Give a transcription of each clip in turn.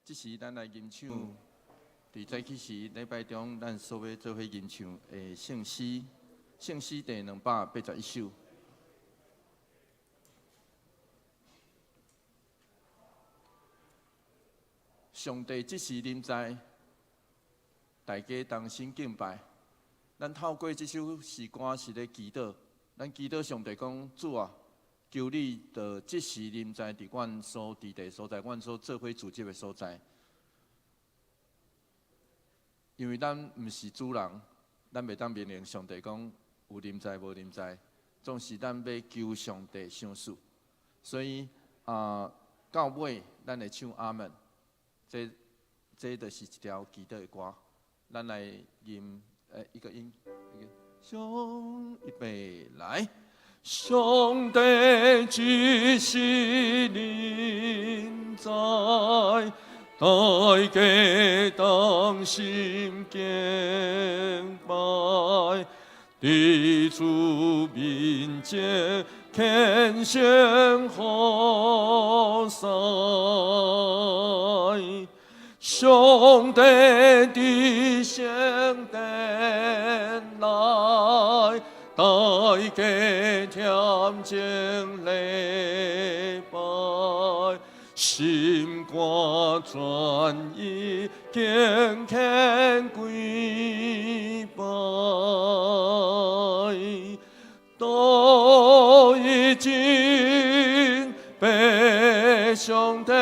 這時咱來吟唱，佇早起時禮拜中，咱所欲做伙吟唱的聖詩，聖詩第281首。上帝這時臨在，大家同心敬拜。咱透過這首詩歌是咧祈禱，咱祈禱上帝講，主啊，求你就這時臨在佇阮所佇的所在，阮所做伙聚集的所在。因為咱毋是主人，咱袂當命令上帝講有臨在無臨在，總是咱欲求上帝賞賜。所以啊，到尾咱會唱阿門。這這就是一條祈禱的歌。咱來吟一個音，一個上，預備來。上帝這時臨在，大家同心敬拜，佇主面前虔誠服侍。上帝佇聖殿內，大家恬靜禮拜，心肝專一敬虔跪拜，都已經被上帝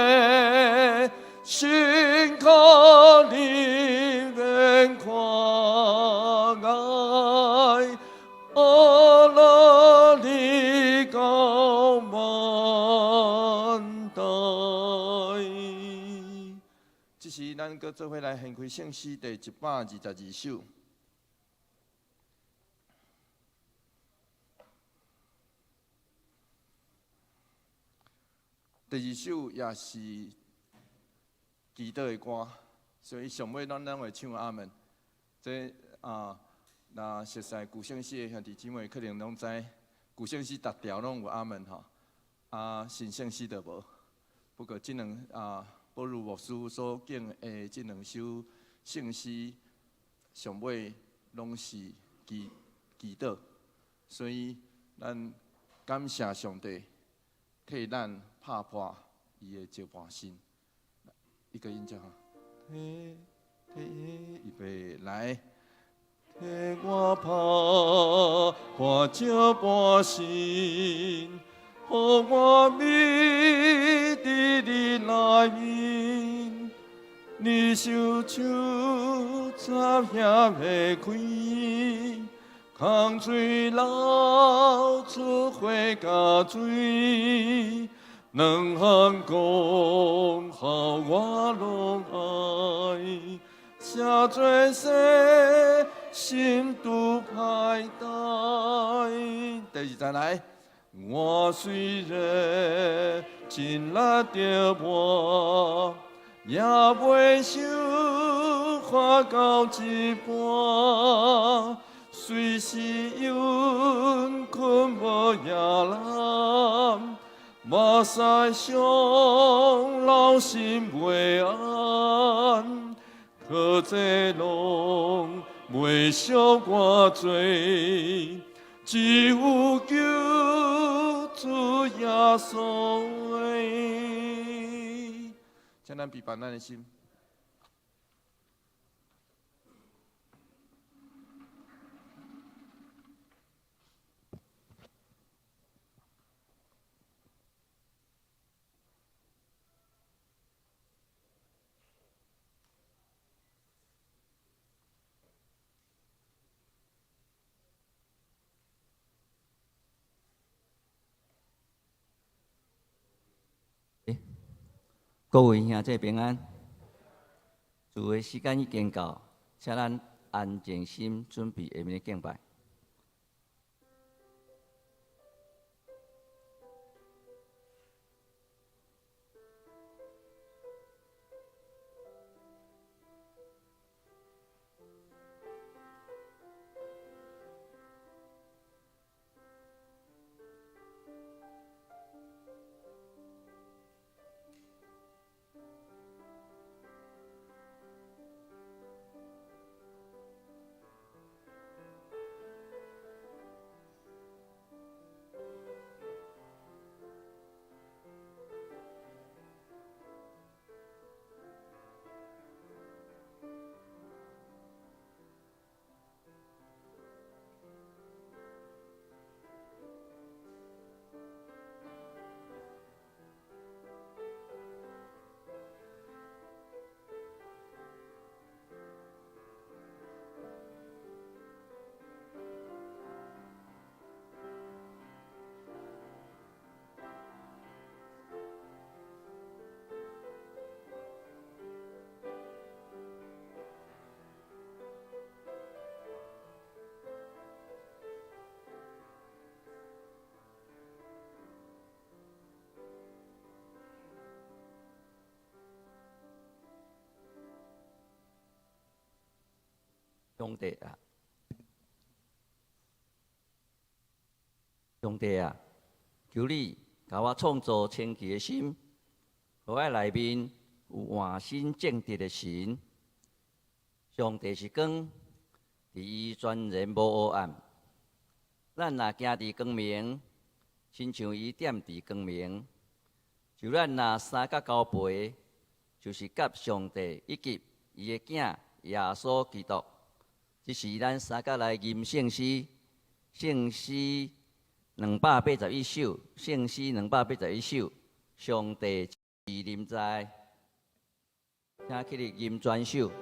心肝裡面看愛，阿拉里高萬代。這時，咱閣做伙來掀開聖詩第122首。第二首也是祈禱的歌，所以上尾咱攏會唱阿門。這啊，若熟似舊聖詩的兄弟姊妹可能攏知，舊聖詩逐條攏有阿門吼，啊，新聖詩就無。不過這兩啊，保祿牧師所講的這兩首聖詩，上尾攏是祈祈禱，所以咱感謝上帝替咱拍破伊的石盤心。一個音就好，替替預備來，替我拍破石盤心，予我眠佇你內面，你受手插遐的開，空水流出血佮水，兩項功效我攏愛，寫做世心拄歹代。第二再來，我雖然盡力著磨，也袂受看到一半。隨時有困無夜難，目屎傷流心袂安，可這攏袂惜我罪，只有求主耶穌。請咱閉辦咱的心。各位兄弟平安，聚會時間已經到，請咱安靜心準備下面的敬拜。上帝啊，上帝啊，求你共我創造清潔的心，予我內面有換新正直的神。上帝是光，佇伊全然無黑暗。咱若行佇光明，親像伊踮佇光明，就咱若相佮交陪，就是佮上帝以及伊的囝耶穌基督。這是咱相佮來吟聖詩，聖詩281首，聖詩281首，上帝是臨在，請起立吟全首。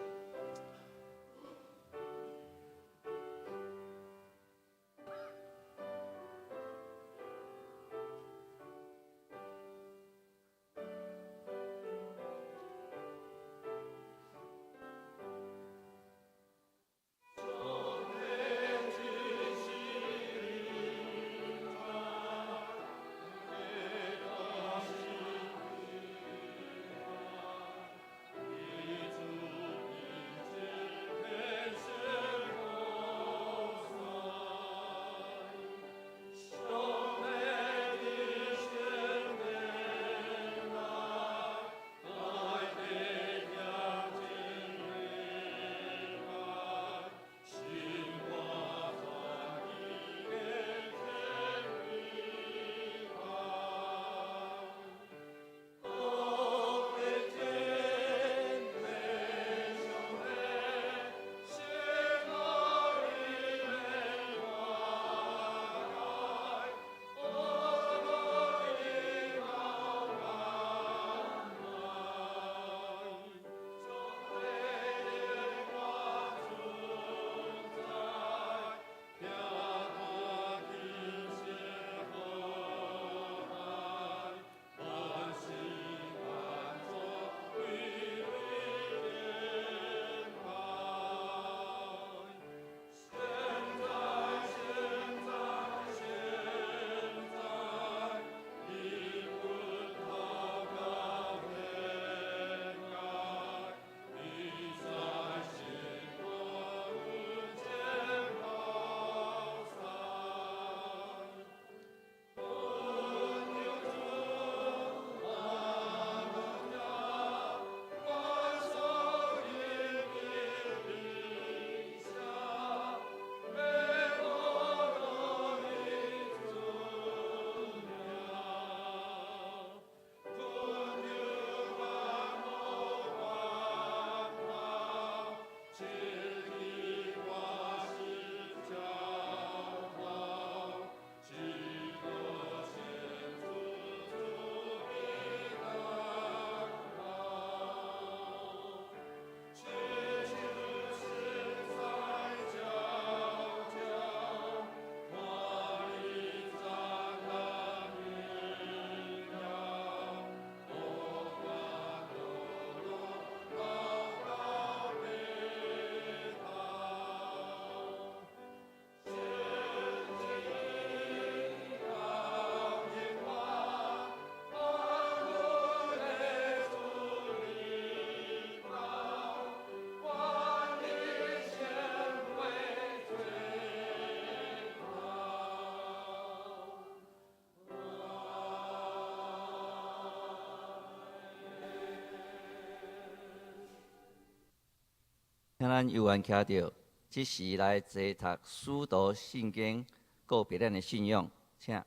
請咱有緣徛著，這時來齊讀使徒信經，告別咱的信仰。請，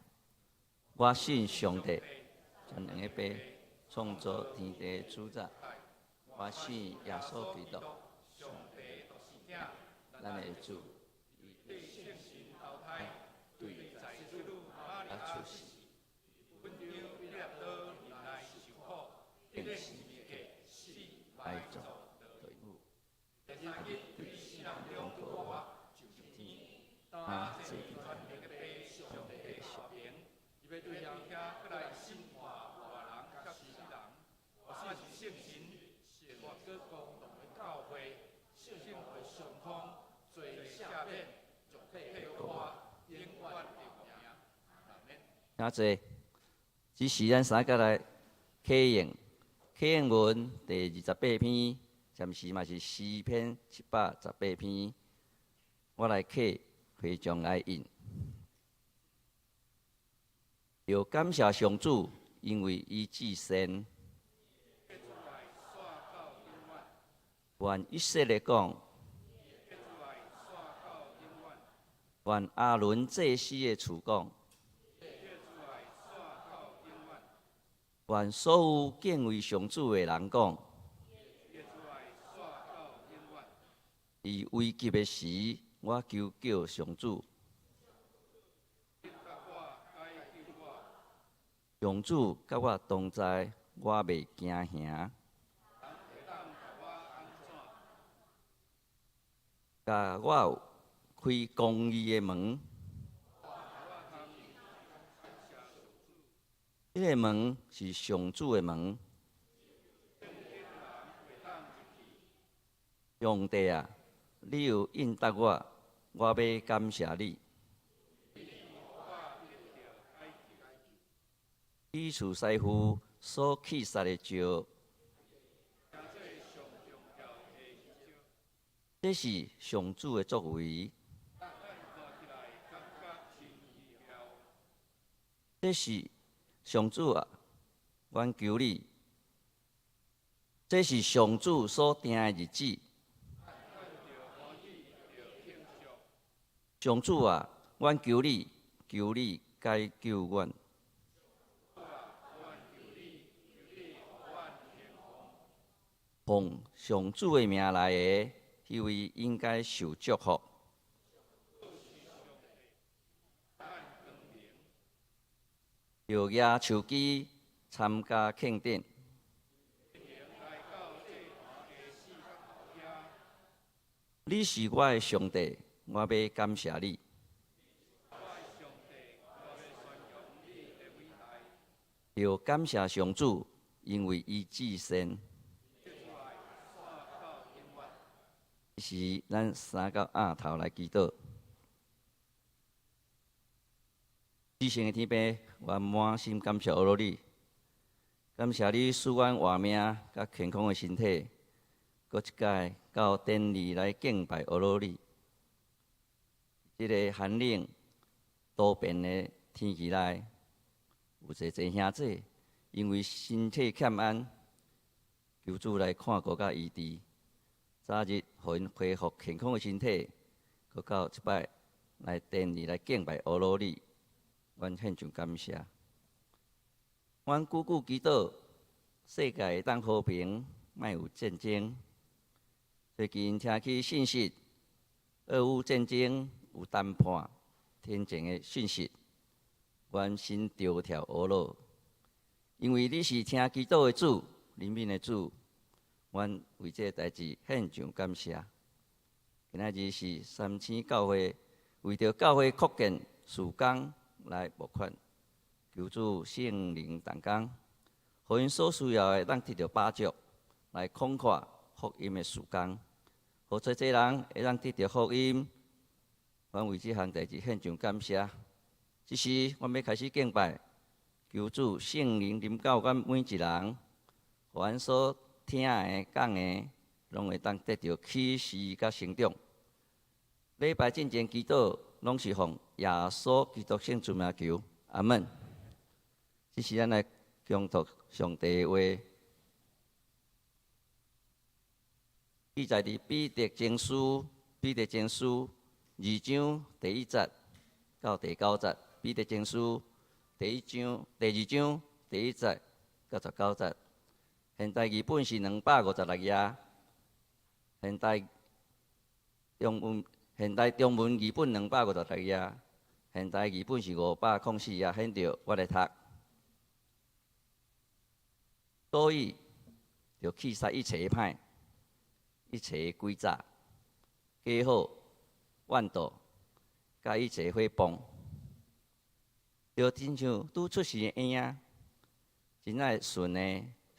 我信上帝，全能的父，創造天地的主宰。我信耶穌基督，上帝獨生子，咱的主。伊對聖神投胎，對在聖女瑪利亞出世，本丟彼拉多忍耐受苦，釘十字架，死埋葬。啊，這上帝上邊，伊欲對遐閣來審判活人佮死人。我信聖神，聖閣公同的教會，聖靈的相通，罪赦免，肉體復活，永遠的命。阿們。請坐。這時咱三個來啟應，啟應文第28篇，暫時嘛是詩篇718篇。我來刻徽章來印。著感謝上主，因為伊至善。願以色列講，願亞倫祭司的厝講，願所有敬畏上主的人講。佇危急的時，我求叫上主。上主佮我同在，我袂驚嚇。共我開公義的門，這个門是上主的門。上帝啊，你有應答我，我欲感謝你。以厝師傅所棄殺的石，這是上主的作為。這是上主啊，阮求你。這是上主所定的日子。上主啊，阮求你，求你解救阮。奉上主的名來的，彼位應該受祝福。著舉手機參加慶典。你是我的上帝，我欲感謝你。著感謝上主，因為伊至善。是咱三個額頭來祈禱。至聖的天父，我滿心感謝阿羅你，感謝你賜阮活命佮健康的身體，閣一擺到典禮來敬拜阿羅你。這个寒冷多變的天氣內，有濟濟兄弟因為身體欠安，求主來看顧佮醫治。早日予𪜶恢復健康的身體，閣到這擺來殿裡來敬拜阿羅你，阮獻上感謝。阮久久祈禱，世界會當和平，莫有戰爭。最近聽起信息，俄烏戰爭有談判天前的訊息，阮心著跳阿羅，因為你是聽祈禱的主，憐憫的主。阮為這个代誌獻上感謝。今仔日是三星教會為著教會擴建事工來募款，求主聖靈同工，予𪜶所需要的當得著飽足，來擴闊福音的事工，予濟濟人會當得著福音。阮為這項代誌獻上感謝。這時，阮欲開始敬拜，求主聖靈臨到阮每一人，予阮所聽的、講的，攏會當得著啟示佮成長。禮拜進前祈禱，攏是奉耶穌基督聖名求，阿門。這時咱來恭讀上帝的話，記載佇彼得前書，彼得前書二章第一節到第九節。彼得前書第一章、第二章第一節到十九節。現代譯本是256頁，現代中文譯本256頁，現代譯本是504頁，現著我來讀。所以，著棄殺一切的歹，一切的詭詐、假好、怨妒，佮一切誹謗，著親像拄出世的嬰仔，真愛純的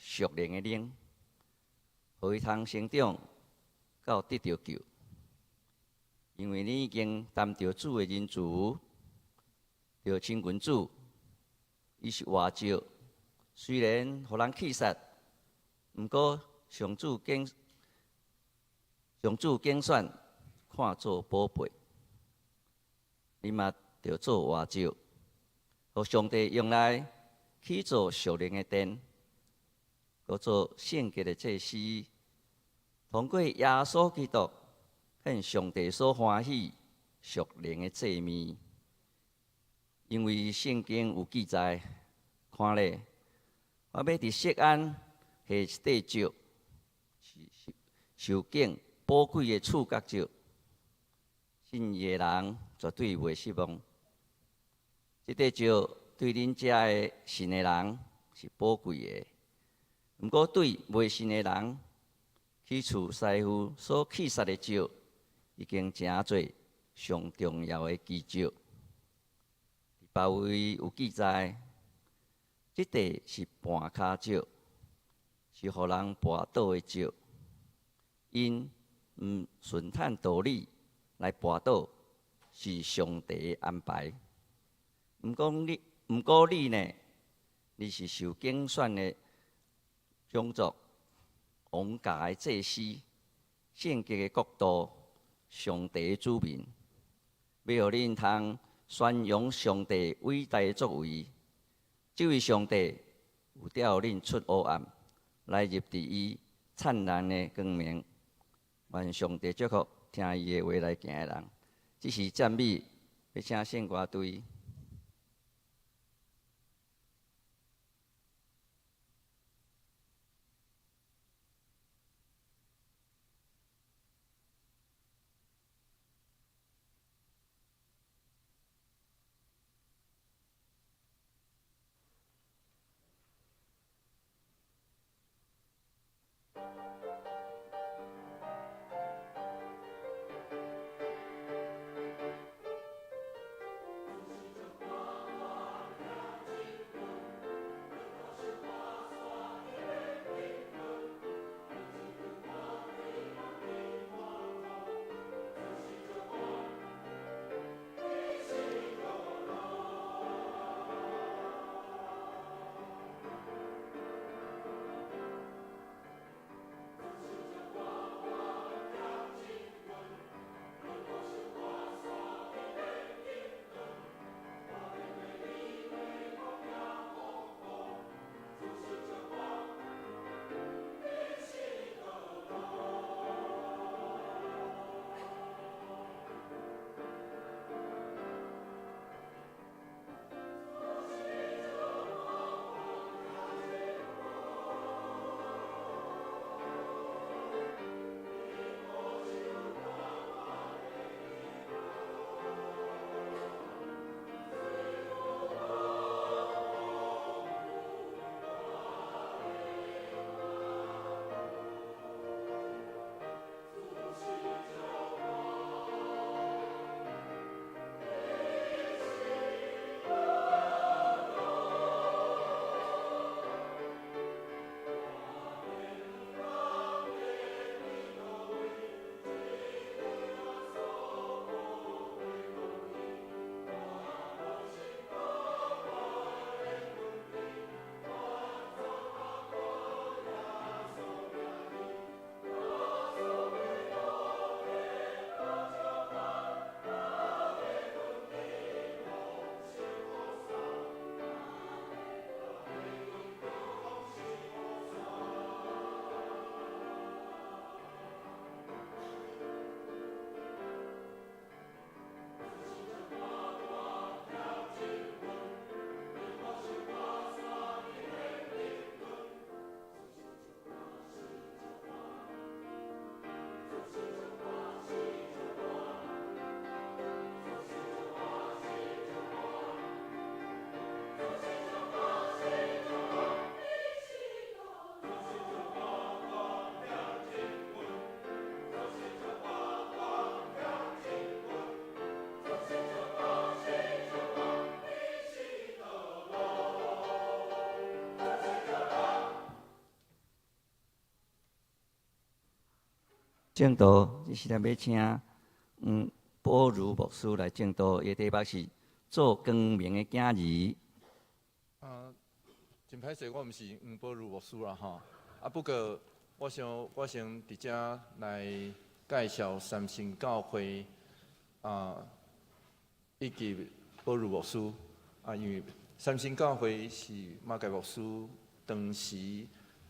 屬靈的奶，予伊通成長到得著救。因為你已經擔著主的仁慈，著親近主，伊是活石，雖然予人棄殺，毋過上主揀選，看做寶貝。你嘛著做活石，予上帝用來起做屬靈的殿，閣做聖潔的祭司，通過耶穌基督獻上帝所歡喜屬靈的祭物。因為聖經有記載，看咧，我欲佇錫安下一塊石，是受揀寶貴的柱角石，信伊的人絕對袂失望。這塊石對恁遮的信的人是寶貴的，毋過對袂信的人，起厝師傅所棄殺的石，已經成做上重要的基石。別位有記載，這塊是絆跤石，是予人跋倒的石。𪜶毋順趁道理來跋倒，是上帝的安排。毋過你呢？你是受揀選的種族，王家的祭司，聖潔的國度，上帝的子民，欲予恁通宣揚上帝偉大的作為。這位上帝有召恁出黑暗，來入佇伊燦爛的光明。願上帝祝福聽伊的話來行的人。這是讚美，欲請聖歌隊。證道，這時陣欲請黃寶如牧師來證道，伊的題目是做光明的囝兒。啊，真歹勢，我毋是黃寶如牧師啦吼。啊，不過我想我先佇遮來介紹三星教會啊。以及保祿牧師啊，因為三星教會是馬偕牧師當時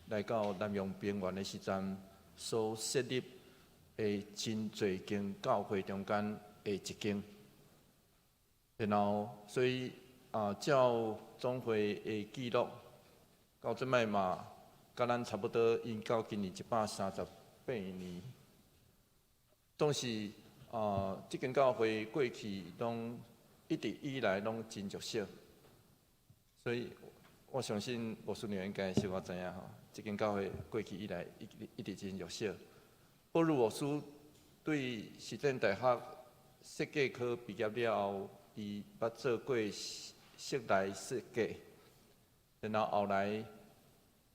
來到南陽平原的時陣所設立的真濟間教會中間的一間，然後所以啊，照總會的記錄，到這擺嘛，佮咱差不多，𪜶到今年138年，總是啊，這間教會過去攏一直以來攏真弱小，所以我相信牧師娘應該小可知影吼，這間教會過去以來一直一直真弱小。保祿牧師對實踐大學設計科畢業了後，伊捌做過室內設計，然後後來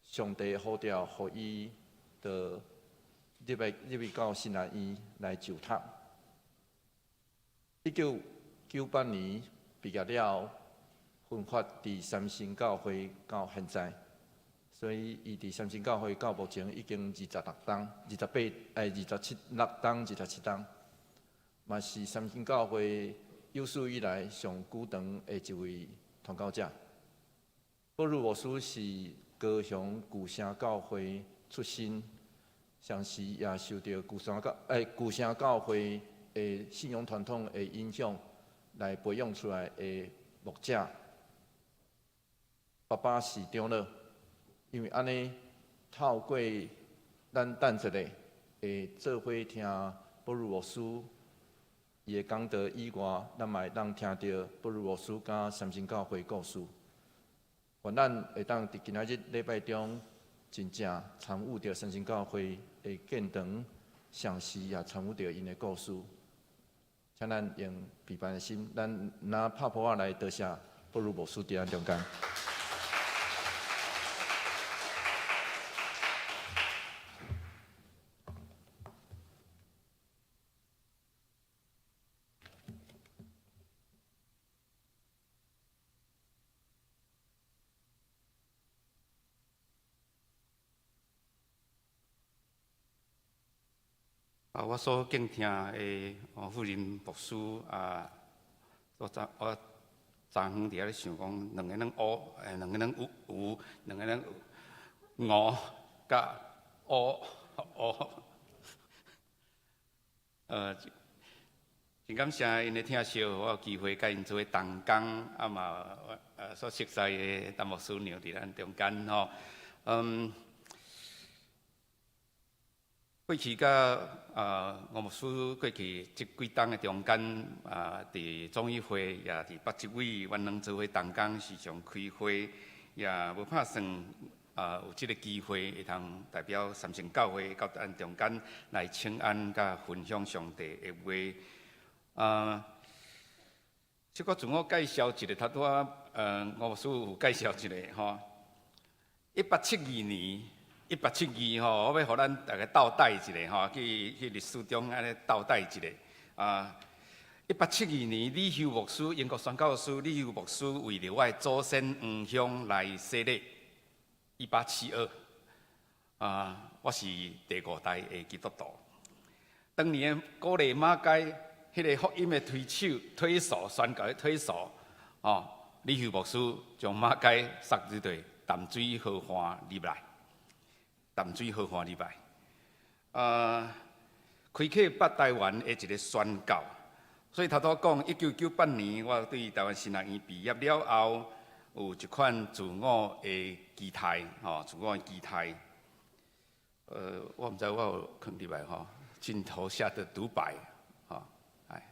上帝呼召，予伊就入去到神學院來就讀。1998年畢業了後，分發佇三星教會到現在，所以伊佇三星教會到目前已經26冬、28哎27六冬、27冬，嘛是三星教會有史以來上久長的一位傳教者。保祿牧師是高雄舊城教會出身，同時也受著舊城教會的信仰傳統的影響，來培養出來的牧者。爸爸是長老，因為按呢，透過咱等一下會做伙聽保祿牧師伊的講道以外，咱嘛會當聽著保祿牧師佮三星教會故事。願咱會當佇今仔日禮拜中，真正參與著三星教會的建堂，同時也參與著𪜶的故事。請咱用跪拜的心，咱拿拍噗仔來多謝保祿牧師佇咱中間。啊，我所敬聽的王富林牧師啊，我昨昏佇遐咧想講，兩个攏烏，兩个攏有有，兩个攏吳佮烏烏。真感謝𪜶的疼惜，我有機會佮𪜶做伙同工，啊嘛，所熟似的陳牧師娘佇咱中間吼，過去佮吳牧師過去這幾冬的中間啊，佇總議會也佇北一女，阮攏做伙同工，時常開會，也無拍算啊有這个機會會通代表三星教會到咱中間來請安佮分享上帝的話。啊，這個自我介紹一下，頭拄仔吳牧師有介紹一下吼，1872年。1872吼，我欲予咱逐家倒帶一下吼，去歷史中按呢倒帶一下。啊，1872年，李休牧師，英國宣教師李休牧師為著我的祖先黃鄉來洗禮。1872，啊，我是第五代的基督徒。當年鼓勵馬偕彼个福音的推手、推手、宣教的推手，哦，李休牧師將馬偕送入對淡水河岸入來。淡水河岸入來，開啟北台灣的一个宣教。所以頭拄講，1998年我對台灣神學院畢業了後，有一款自我的期待，吼，自我的期待。我毋知我有囥入來吼，鏡頭下的獨白，吼，哎，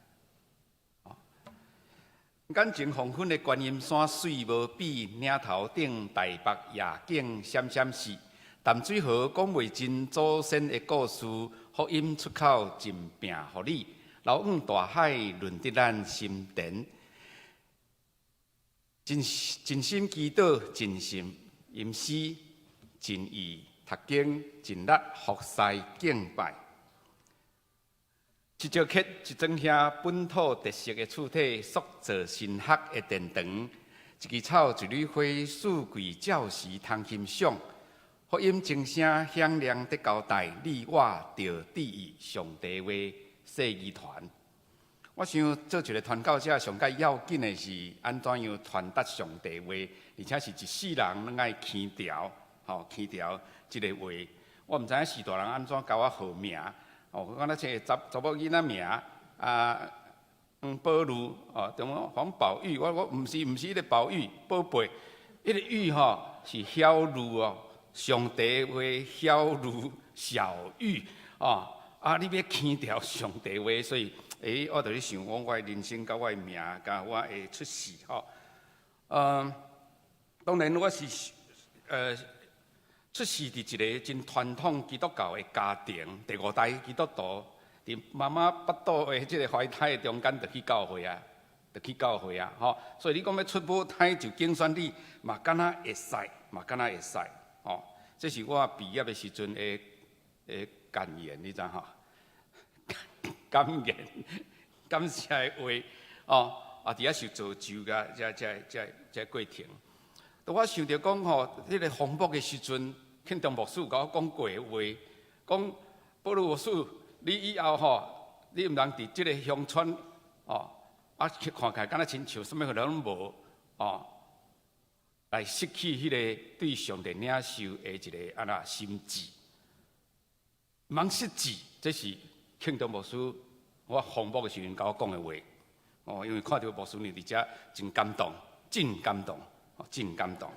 眼前黃昏的觀音山水無比，嶺頭頂台北夜景閃閃爍。淡水河講袂盡祖先的故事，福音出口盡拼予你，流往大海潤得咱心田。盡心祈禱，盡心吟詩，盡意讀經，盡力服侍敬拜。一石刻一尊兄本土特色的厝體，塑造神學的殿堂。一枝草，一縷花，四季照時通欣賞。福音鐘聲響亮的交代，你我著注意上帝話。世義團，我想做一個傳教者，上蓋要緊的是按怎樣傳達上帝話，而且是一世人攏愛牽牢，吼牽牢這个話。我毋知影序大人按怎共我號名，哦，我敢若像查查某囡仔名啊，黃寶玉，哦，對無？黃寶玉，我毋是彼个寶玉，寶貝，彼个玉吼是曉諭哦，上帝話曉諭曉諭，哦，啊，你欲牽牢上帝話，所以。欸，我就咧想講，我的人生佮我的名，佮我的出世吼。當然我是出世佇一個真傳統基督教的家庭，第五代基督徒，佇媽媽腹肚的這个懷胎的中間就去教會啊，就去教會啊，吼。所以你講欲出母胎就揀選你，嘛敢若會使，嘛敢若會使，吼。這是我畢業的時陣的感言，你知吼？感言，感謝的話，哦，啊，佇遐受造就共這這這這過程。當我想著講吼，彼个封牧的時陣，慶中牧師有共我講過的話，講保祿牧師，你以後吼，你毋通佇這个鄉村，哦，啊，看起來敢若親像啥物貨攏無，哦，來失去彼个對上帝領受的一个按怎心志，毋通失志，這是慶中牧師我封牧的時陣共我講的話，哦，因為看著牧師娘佇遮真感動，真感動，真感動。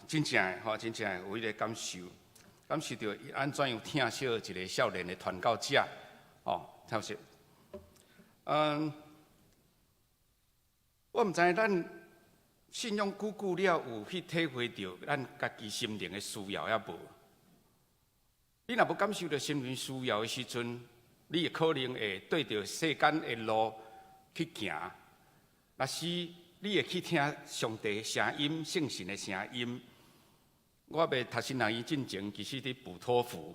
真正的吼，真正的有彼个感受，感受著伊按怎樣疼惜一个少年的傳教者，哦，疼惜。我毋知咱信仰久久了，有去體會著咱家己心靈的需要抑無？你若無感受著心靈需要的時陣，你會可能會對著世間的路去行。若是你會去聽上帝的聲音、聖神的聲音。我未讀神學院進前，其實佇補托福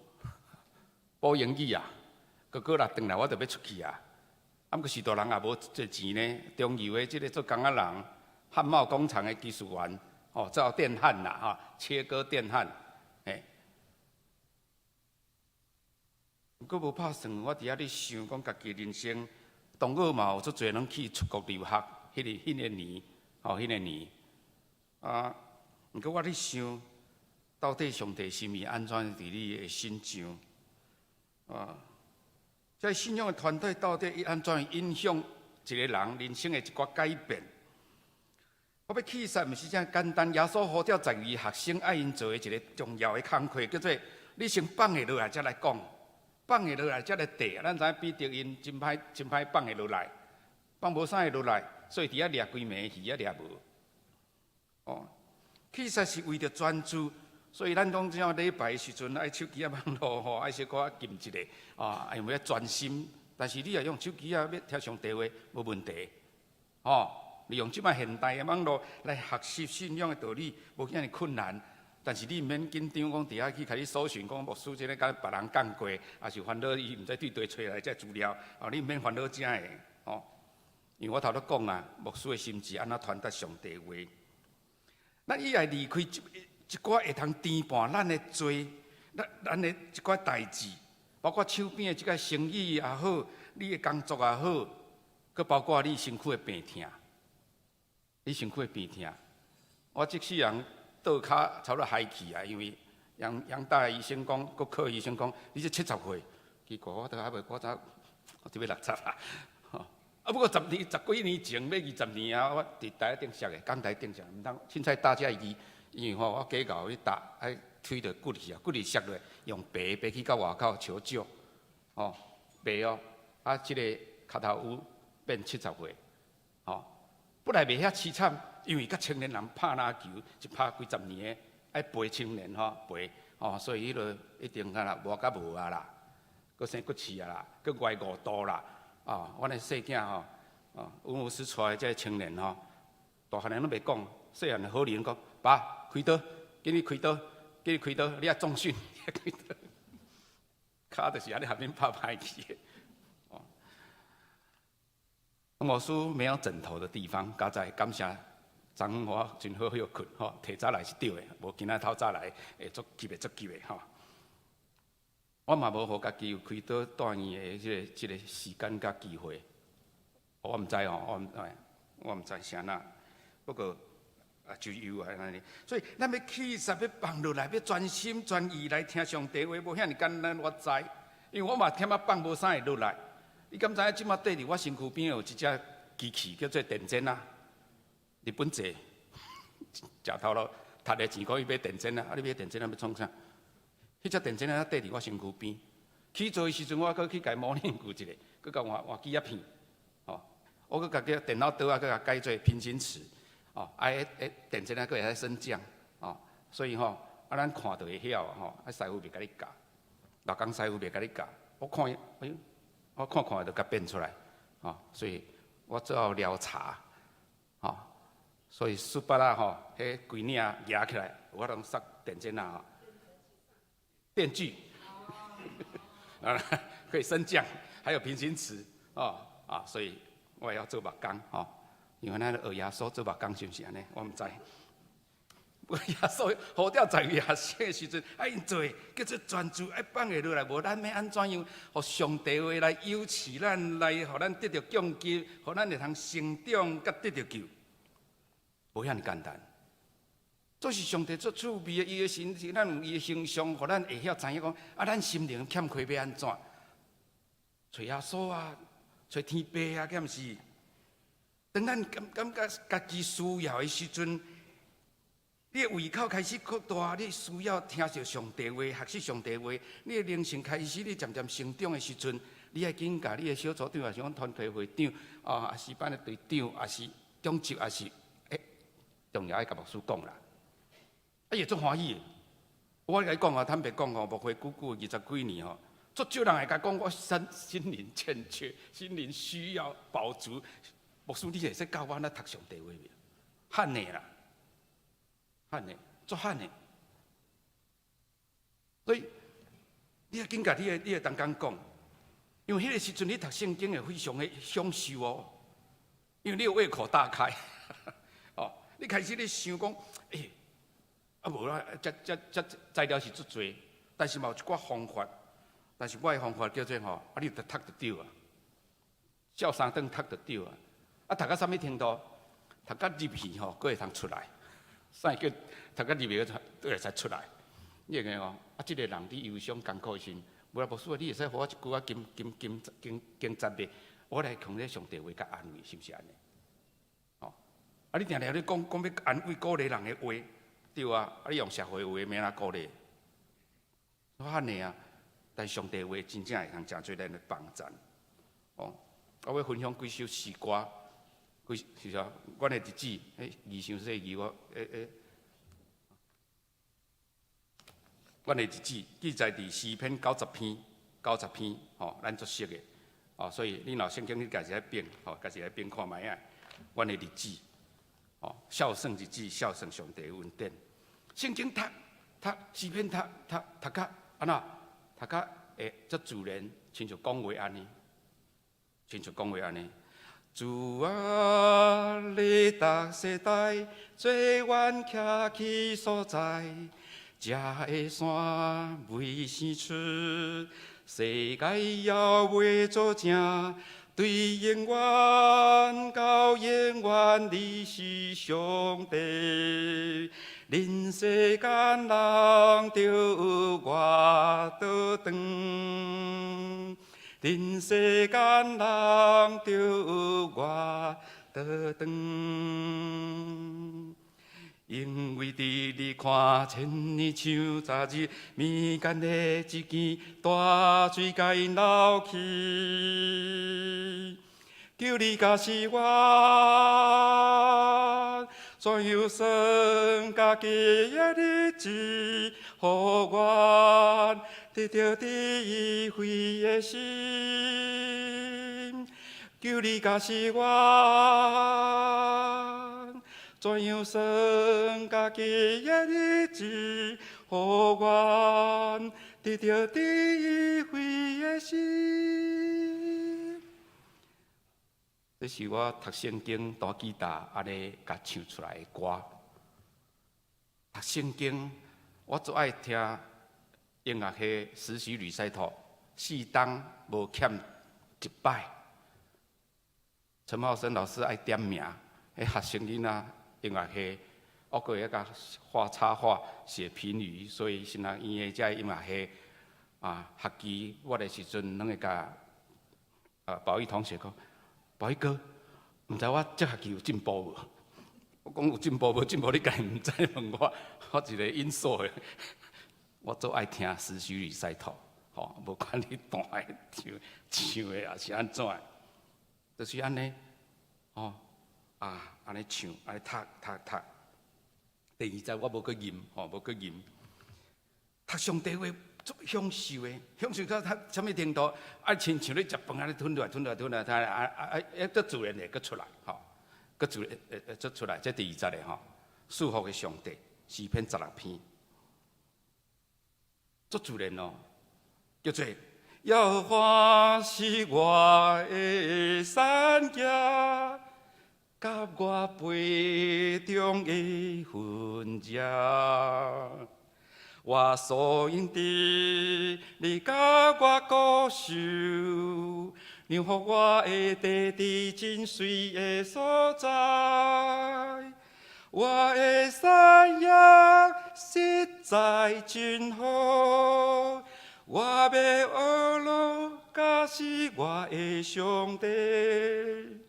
補英語啊，閣過來轉來我就欲出去啊。啊，毋過序大人也無濟錢呢，中油的這个做工仔人，焊帽工廠的技術員，哦，做電焊啦，吼，切割電焊，嘿。毋過無拍算，我佇遐咧想講家己人生，同學嘛有足濟攏去出國留學，彼个年，吼，彼个年，啊，毋過我咧想，到底上帝心意按怎佇你的身上？啊，這信仰的團隊到底伊按怎影響一个人人生的一寡改變？我欲起誓，毋是遮簡單。耶穌呼召12個學生愛𪜶做的一个重要的工課，叫做你先放下落來，才來講。放下落來才來綴。咱知影彼得𪜶真歹真歹放會落來，放無啥會落來，所以佇遐掠規暝魚也掠無。哦，其實是為著專注，所以咱講這禮拜的時陣愛手機仔網路吼，愛小可禁一下，啊，因為欲專心。但是你若用手機仔欲聽上帝話，無問題。吼，利用這擺現代的網路來學習信仰的道理，無遐爾困難。但是你毋免緊張，講佇遐去共你搜尋，講牧師這个共別人講過，抑是煩惱伊毋知對佗揣來這資料，哦，你毋免煩惱這个，吼。因為我頭拄講啊，牧師的心志按怎傳達上帝話？咱以愛離開一寡會通牽絆咱的罪，咱的一寡代誌，包括手邊的這个生意也好，你的工作也好，閣包括你身軀的病痛，你身軀的病痛。我這世人倒跤差不多害去啊，因為楊楊大醫生講，骨科醫生講，你這70歲，奇怪，我都還袂，我才我就欲60啊。啊，不過10年十幾年前，欲20年啊，我佇台頂摔的，講台頂摔，毋通凊彩搭遮伊，因為吼我假𠢕去搭，愛推著骨去啊，骨去摔落，用爬爬去到外口求救，吼，爬哦，啊，這个跤頭趺變70歲，吼，本來袂遐凄慘，因為佮青年人拍籃球，一拍幾十年的，愛陪青年吼陪，吼，所以彼落一定敢若無甲無啊啦，閣生骨刺啊啦，閣歪5度啦。啊，阮的細囝吼，啊，阮牧師帶的這个青年吼，大漢人攏袂講，細漢的好人講，爸開刀，緊去開刀，緊去開刀，你愛重訓，開刀，跤就是按呢予恁拍歹去的。哦，牧師沒有枕頭的地方，佳哉感謝昨昏我真好歇睏吼，提早來是對的，無今仔透早來會足急的足急的吼。我嘛無予家己有開刀住院的這個時間佮機會，我毋知吼，我毋知啥那，不過啊就有啊按呢，所以咱欲棄殺，欲放落來，欲專心專意來聽上帝話，無遐爾簡單，我知，因為我嘛忝仔放無啥會落來。你敢知影這馬綴佇我身軀邊有一隻機器叫做電煎仔，日本製，食頭路趁的錢可以買電煎仔，啊你買電煎仔欲創啥？彼隻電煎仔綴佇我身軀邊，起做的時陣我閣去共伊模擬過一下，閣共換換機仔片，吼，我閣共叫電腦桌仔閣共改做平行尺，哦，啊，彼電煎仔閣會使升降，哦，所以吼，啊咱看就會曉吼，啊師傅袂共你教，老工師傅袂共你教，我看伊，哎喲，我看看就共變出來，吼，所以我最後撩查，吼，所以書包仔吼，彼規領夯起來，我攏塞電煎仔吼。電鋸，啊，可以升降，還有平行尺，哦，啊，所以我會曉做木工，吼，因為咱學耶穌做木工是毋是按呢？我毋知。耶穌呼召十二學生的時陣，啊，𪜶做叫做專注，愛放會落來，無咱欲按怎樣，予上帝話來扶持咱，來予咱得著供給，予咱會通成長，佮得著救，無遐爾簡單。這是上帝足趣味的，伊的神是咱有伊的形象，予咱會曉知影講，啊，咱心靈欠缺欲按怎？揣耶穌啊，揣天父啊，敢毋是？當咱感覺家己需要的時陣，你的胃口開始擴大，你需要聽著上帝話，學習上帝話，你的靈性開始，你漸漸成長的時陣，你愛緊共你的小組長，抑是講團體會長，啊，抑是班的隊長，抑是長執，抑是重要愛共牧師講啦。啊，伊會足歡喜的。我共你講啊，坦白講吼，牧會久久二十幾年吼，足少人會共講我身心靈欠缺，心靈需要飽足。牧師，你會使教我按怎讀上帝話袂？罕的啦，罕的，足罕的。所以你愛緊共你的同工講，因為彼個時陣你讀聖經會非常的享受哦，因為你胃口大開，哦，你開始咧想講，啊無啦，這材料是足濟，但是嘛有一寡方法，但是我的方法叫做吼，啊你著讀就對啊，照三頓讀就對啊，啊讀到啥物程度？讀到入去吼，閣會通出來，啥叫讀到入去閣會使出來？你會記哦？啊，這個人佇憂傷艱苦的時陣，無啦，牧師，你會使予我一句仔經經經經經節袂？我來用這上帝話共安慰，是毋是按呢？哦，啊，你定定咧講講欲安慰鼓勵人的話，對啊，啊，你用社會話欲按怎鼓勵？我按呢啊，但上帝話真正會通誠濟咱的幫贊。哦，我欲分享幾首詩歌，幾是啥？阮的日子，字傷細字，我阮的日子記載佇詩篇九十篇，九十篇，吼，咱足熟的，哦，所以你若聖經你家己來變，吼，家己來變看覓仔。阮的日子，哦，孝順日子，孝順上帝恩典。聖經讀讀詩篇讀讀讀甲按怎？讀甲會足自然，親像講話按呢，親像講話按呢。主啊，你逐世代做阮徛起所在。這个山未生出，世界猶未做成，對永遠到永遠，你是上帝。人世間人著活倒長，人世間人著活倒長。因為佇你看千年像昨日，暝間的一件大水共𪜶流去。求你教示我，怎樣算家己的日子，予阮得著智慧的心。求你教示我，怎樣算家己的日子，予阮得著智慧的心。這是我讀聖經彈吉他按呢共唱出來的歌。讀聖經，我最愛聽音樂系實習 recital 四冬無欠一擺。陳茂生老師愛點名，彼學生囡仔音樂系，我閣會共畫插畫、寫評語，所以神學院的這音樂系啊，學期我的時陣，攏會共寶玉同學講，寶玉哥，毋知我這學期有進步無？我講有進步無進步，你家己毋知問我，我一個因素的，我足愛聽實習 recital，吼，無管你彈的、唱唱的，抑是按怎的，就是按呢，吼，啊，按呢唱，按呢讀讀讀。第二節我無閣吟，吼，無閣吟。讀上帝話足享受的，享受到讀啥物程度？啊，親像咧食飯按呢吞落來、吞落來、吞落來，啊啊啊，啊，閣自然會閣出來，吼，閣自然會會出來。這第二節的吼，賜福的上帝，詩篇16篇，足自然哦，叫做耶和華是我的山嶺，佮我杯中的分者。我所用的，你佮我顧守，讓予我的地佇真水的所在。我的山羊實在真好，我欲學路，佮是我的上帝。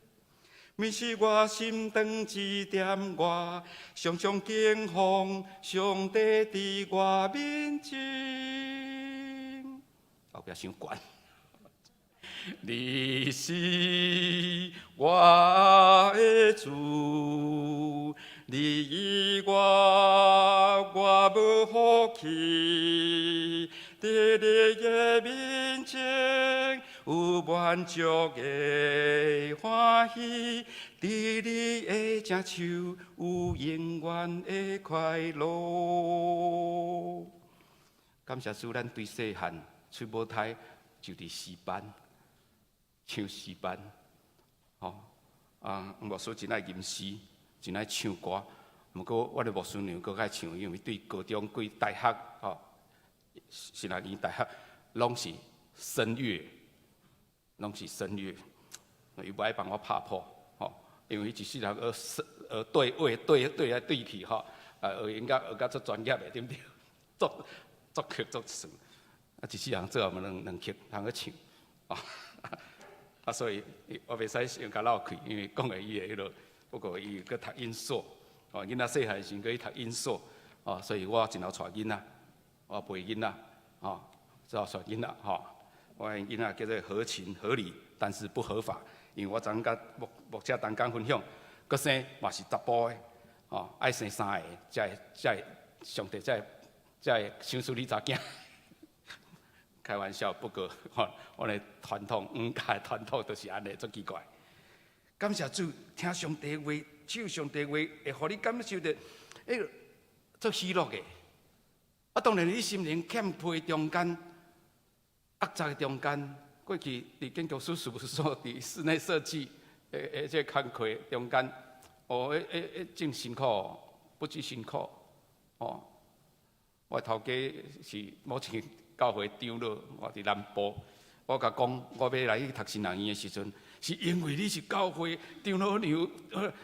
毋是我心腸指點我，常常敬奉上帝佇我面前。後壁傷懸。你是我的主，你以外我無福氣，佇你的面前有滿足的歡喜，佇你的正手有永遠的快樂。感謝主，咱對細漢出母胎就佇詩班唱詩班，吼啊！牧師真愛吟詩，真愛唱歌。毋過我的牧師娘閣較愛唱，因為對高中對大學，吼，神學院大學，攏是聲樂，攏是聲樂。伊無愛幫我拍譜，吼，因為伊一世人學學對位對對來對去，吼，啊，學音樂學甲足專業的，對毋對？作作曲作詞，啊，一世人做嘛兩兩曲通去唱，啊，啊，所以我袂使傷共落氣，因為講的伊會彼落，不過伊閣讀音碩，哦，囡仔細漢時閣去讀音碩，哦，所以我真𠢕帶囡仔，我陪囡仔，哦，只好帶囡仔，吼，我的囡仔叫做合情合理，但是不合法，因為我昨昏佮牧牧者同工分享，閣生嘛是查埔的，哦，愛生三個，才會才會上帝才會才會賞賜你查囝。開玩笑，不過吼，我的傳統，黃家的傳統就是按呢，足奇怪。感謝主，聽上帝話，唱上帝話，會予你感受著，欸，足喜樂的。啊，當然你心靈欠缺中間、壓榨的中間，過去佇建築師事務所佇室內設計，欸欸，這個工課中間，哦，欸欸欸，真辛苦，不止辛苦，哦。我頭家是某一間教會長老，我佇南部，我共講，我欲來去讀神學院的時陣，是因為你是教會長老娘，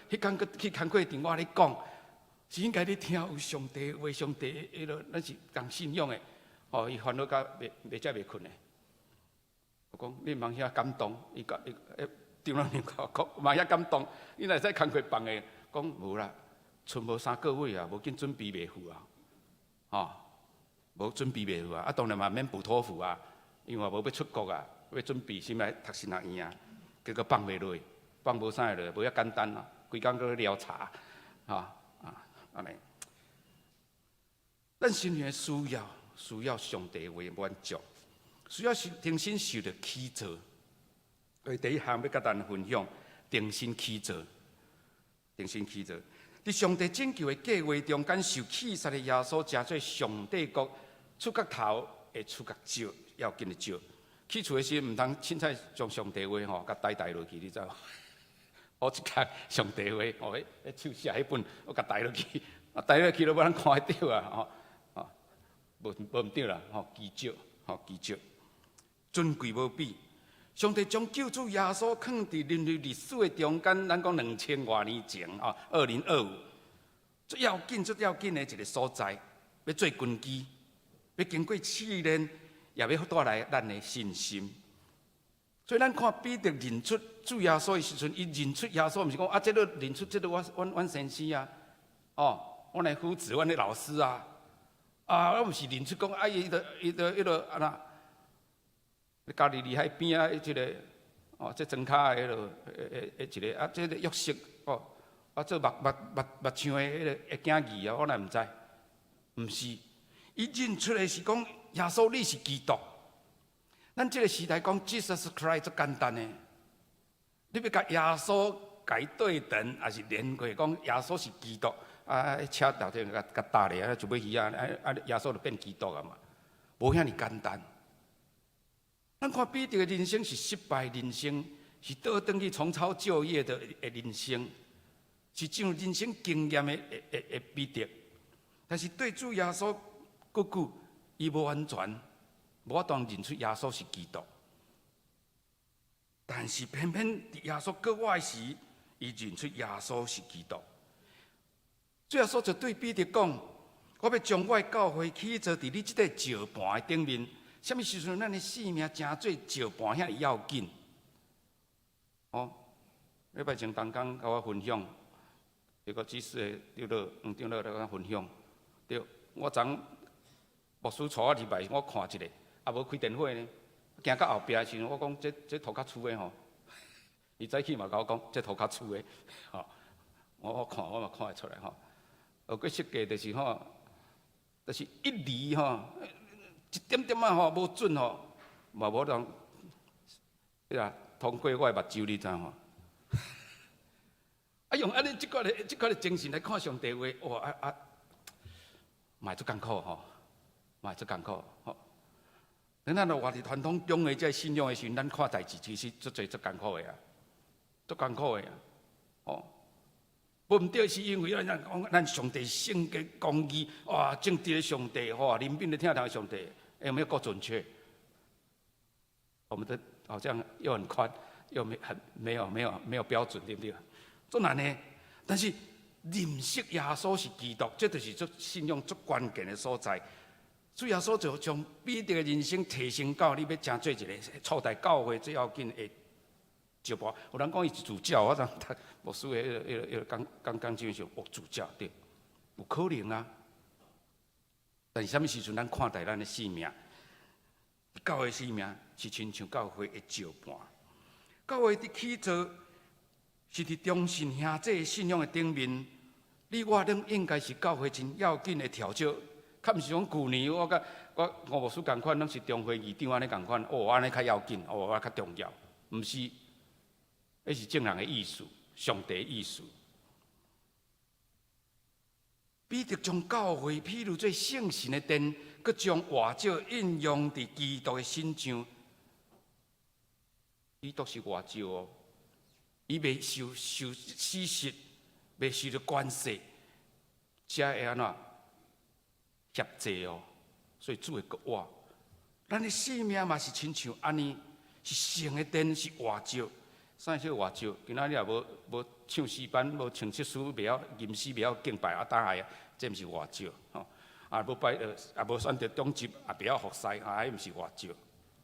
彼工閣去工課場，我咧講，是應該你聽有上帝話，上帝彼落，咱是仝信仰的，哦，伊煩惱甲袂袂食袂睏的。我講你毋通遐感動，伊甲伊欸長老娘共我講，毋通遐感動，你若會使工課放的，講無啦，賰無三個月啊，無緊準備袂赴啊，吼，無準備袂赴啊，啊當然嘛免補托福啊，因為無欲出國啊，欲準備先來讀神學院啊，結果放袂落，放無啥會落，無遐簡單啊，規工閣咧撩查，吼啊，按呢。咱心靈需要需要上帝話滿足，需要是重新受著起造。所以第一項欲佮咱分享，重新起造，重新起造。佇上帝拯救的計劃中間，受棄殺的耶穌，成做上帝國觸角頭的觸角石，要緊的石。起厝的時毋通凊彩將上帝話吼，共臺臺落去，你知無？我一工上帝話，哦，彼彼手寫彼本，我共臺落去，啊，臺落去都無人看會著啊，吼，哦，無無毋對啦，吼，奇蹟，吼，奇蹟，尊貴無比。上帝將救主耶穌囥佇人類歷史的中間，咱講2000外年前啊，2025，最要緊、最要緊的一个所在，欲做根基，欲經過試煉，也欲帶來咱的信心。所以咱看彼得認出主耶穌的時陣，伊認出耶穌，毋是講啊，這个認出這个我阮阮先生啊，哦，阮的夫子，阮的老師啊，啊，我毋是認出講啊，伊著伊著彼个按怎？加利利海邊仔，彼個哦，這莊跤的彼落，彼一个啊，這个約瑟哦，啊，做木木木木匠的彼个的囝兒啊，我哪毋知？毋是，伊認出的是講耶穌你是基督。咱這个時代講 Jesus Christ 足簡單的，你欲共耶穌共伊對等，抑是連過講耶穌是基督，啊，車頭頂共共搭咧，啊，就欲去啊，啊啊，耶穌就變基督啊嘛，無遐爾簡單。咱看彼得的人生是失敗人生，是倒轉去重操舊業的人生，是進入人生經驗的彼得。但是對主耶穌久久，伊無完全無法度認出耶穌是基督。但是偏偏佇耶穌閣活時，伊認出耶穌是基督。主耶穌就對彼得講：我欲將我的教會起造佇你這个石盤的頂面。啥物時陣，咱的性命成做石盤遐爾要緊？哦，禮拜前同工共我分享，一個知識的長老黃長老來共我分享。對，我昨牧師帶我入來，我看一下，也無開電話呢。行到後壁的時陣，我講這這塗較粗的吼，伊早起嘛共我講這塗較粗的，吼，我看我嘛看會出來吼。學過設計就是吼，就是一厘吼。一點點仔吼無準吼，嘛無通，呀，通過我的目睭，你知無？啊，用按呢這款的這款的精神來看上帝話，哇啊啊，嘛會足艱苦吼，嘛會足艱苦吼。等咱若活佇傳統中的這个信仰的時陣，咱看代誌其實足濟足艱苦的啊，足艱苦的啊，吼。無毋對，是因為咱講咱上帝聖潔公義，哇，正直的上帝，吼，憐憫的疼痛的上帝。有沒有夠準確？我們的好像又很寬，又沒很沒有沒有沒有標準，對不對？足難的。但是認識耶穌是基督，這就是足信仰足關鍵的所在。主耶穌就將彼得的人生提升到你欲成做一个初代教會最要緊的石盤。有人講伊是主教，我昨讀牧師的彼个彼个彼个講講講真是哦，主教對，有可能啊。但是啥物時陣咱看待咱的性命？教會生命是親像教會的石盤，教會佇起造是佇忠信兄弟信仰的頂面，你我攏應該是教會真要緊的調整。較毋是講舊年我佮我吳牧師仝款，攏是中會議長按呢仝款，哦，按呢較要緊，哦，我較重要，毋是，彼是眾人的意思，上帝的意思。彼得將教會譬如做聖神的殿，閣將活石應用佇基督的身上。基督是活石哦，伊袂受受死實，袂受著關係，才會按怎協濟哦。所以主會閣活。咱的生命嘛是親像按呢，是聖的殿，是活石。啥叫活石？今仔日若無無唱詩班，無唱七詩，袂曉吟詩，袂曉敬拜啊，打下，這毋是活石吼。啊，無拜呃，也無選擇長執，也袂曉服侍，啊，彼毋是活石，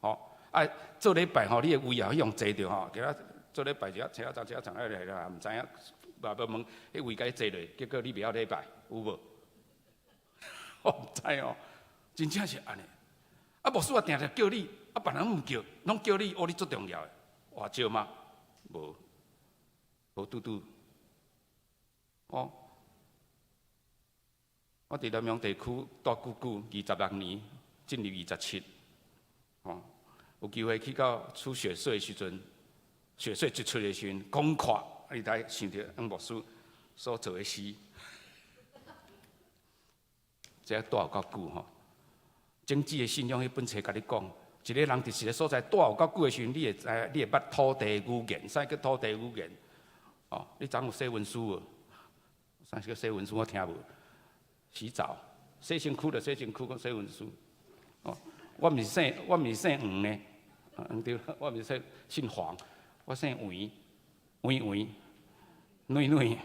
吼。啊，做禮拜吼，你的位也去予坐著吼，今仔做禮拜就車仔站車仔站來來，毋知影，嘛無問彼位共伊坐落，結果你袂曉禮拜，有無？我毋知哦，真正是按呢。啊，牧師也定定叫你，啊，別人毋叫，攏叫你，哦，你足重要的，活石嗎？無，無拄拄。哦，我佇南陽地區蹛久久，26年，進入27，哦，有機會去到出雪隧的時陣，雪隧一出的時陣，廣闊，你才想著黃牧師所做的詩，這蹛有夠久吼。種子的信仰彼本冊共你講，一个人佇一个所在蹛有夠久的時陣，你會知，你會捌土地語言，啥叫土地語言？哦，你昨有洗溫書無？啥叫洗溫書？我聽無。洗澡。洗身軀就洗身軀，講洗身軀。哦，我毋是姓黃呢，啊對，我毋是姓黃，我姓黃，黃黃，軟軟，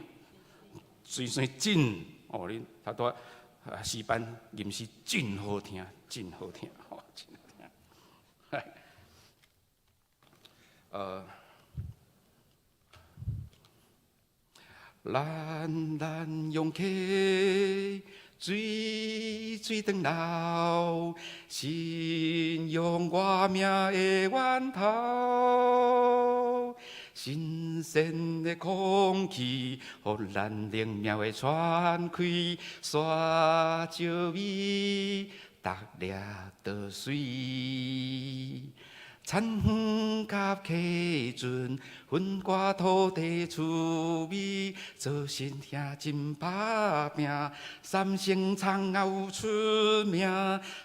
水水真。哦，你頭拄仔詩班吟詩真好聽，真好聽，吼，真好聽。咱南洋溪水水長流，信仰活命的源頭，新鮮的空氣，予咱靈命會喘氣，沙石米，逐粒都媠。田園佮溪圳，分割土地趣味，做神兄真拍拚，三星蔥仔有出名，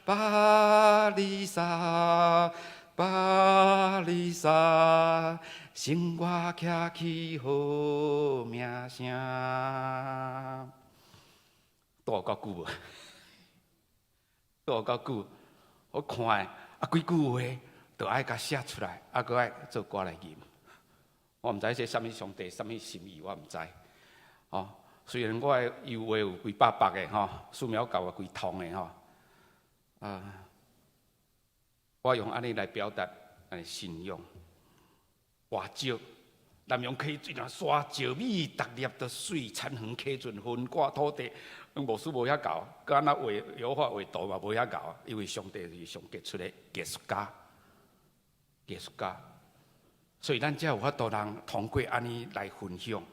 巴里沙，巴里沙，生活徛起好名聲。住夠久無？住夠久，我看的啊幾句話。就愛共寫出來，啊，閣愛做歌來吟。我毋知這啥物上帝，啥物心意，我毋知。哦，雖然我的油畫有幾百幅的吼，素描稿有幾通的吼，啊，我用按呢來表達信仰。活石，南洋溪水若沙石米，逐粒都媠，田園溪圳分割土地，牧師無遐𠢕，閣按怎畫油畫畫圖嘛無遐𠢕，因為上帝是上傑出的藝術家。藝術家，所以咱才有法度通通過按呢來分享。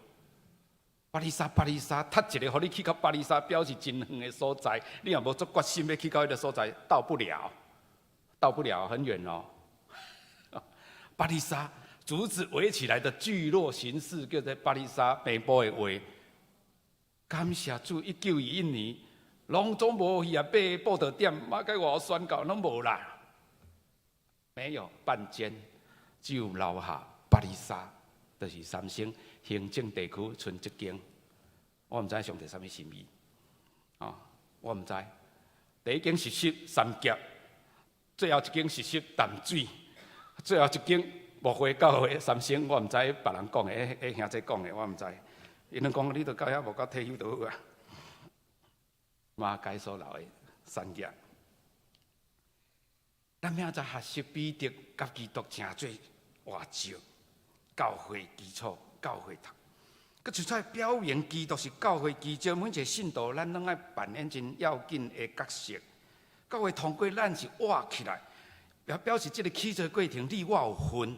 巴里沙，巴里沙，踢一个，予你去到巴里沙，表示真遠的所在。你若無做決心欲去到彼个所在，到不了，到不了，很遠哦。巴里沙，竹子圍起來的聚落形式，叫做巴里沙，白布的畫。感謝主，1921年，攏總無去啊，爬報道點，馬偕外宣告攏無啦。沒有半間，只有樓下巴里沙，就是三星行政地區賰這間。我毋知上帝啥物心意，哦，我毋知。第一間實習三峽，最後一間實習淡水，最後一間牧會教會三星，我毋知別人講的，彼兄弟講的，我毋知。𪜶攏講你著到遐無到退休就好啊。馬偕所留的產業。咱明仔載學習彼得佮基督成做活石，教會基礎，教會頭。閣除出表明基督是教會基礎，每一個信徒咱攏愛扮演真要緊的角色。教會通過咱是活起來，也表示這个起造過程你我有份。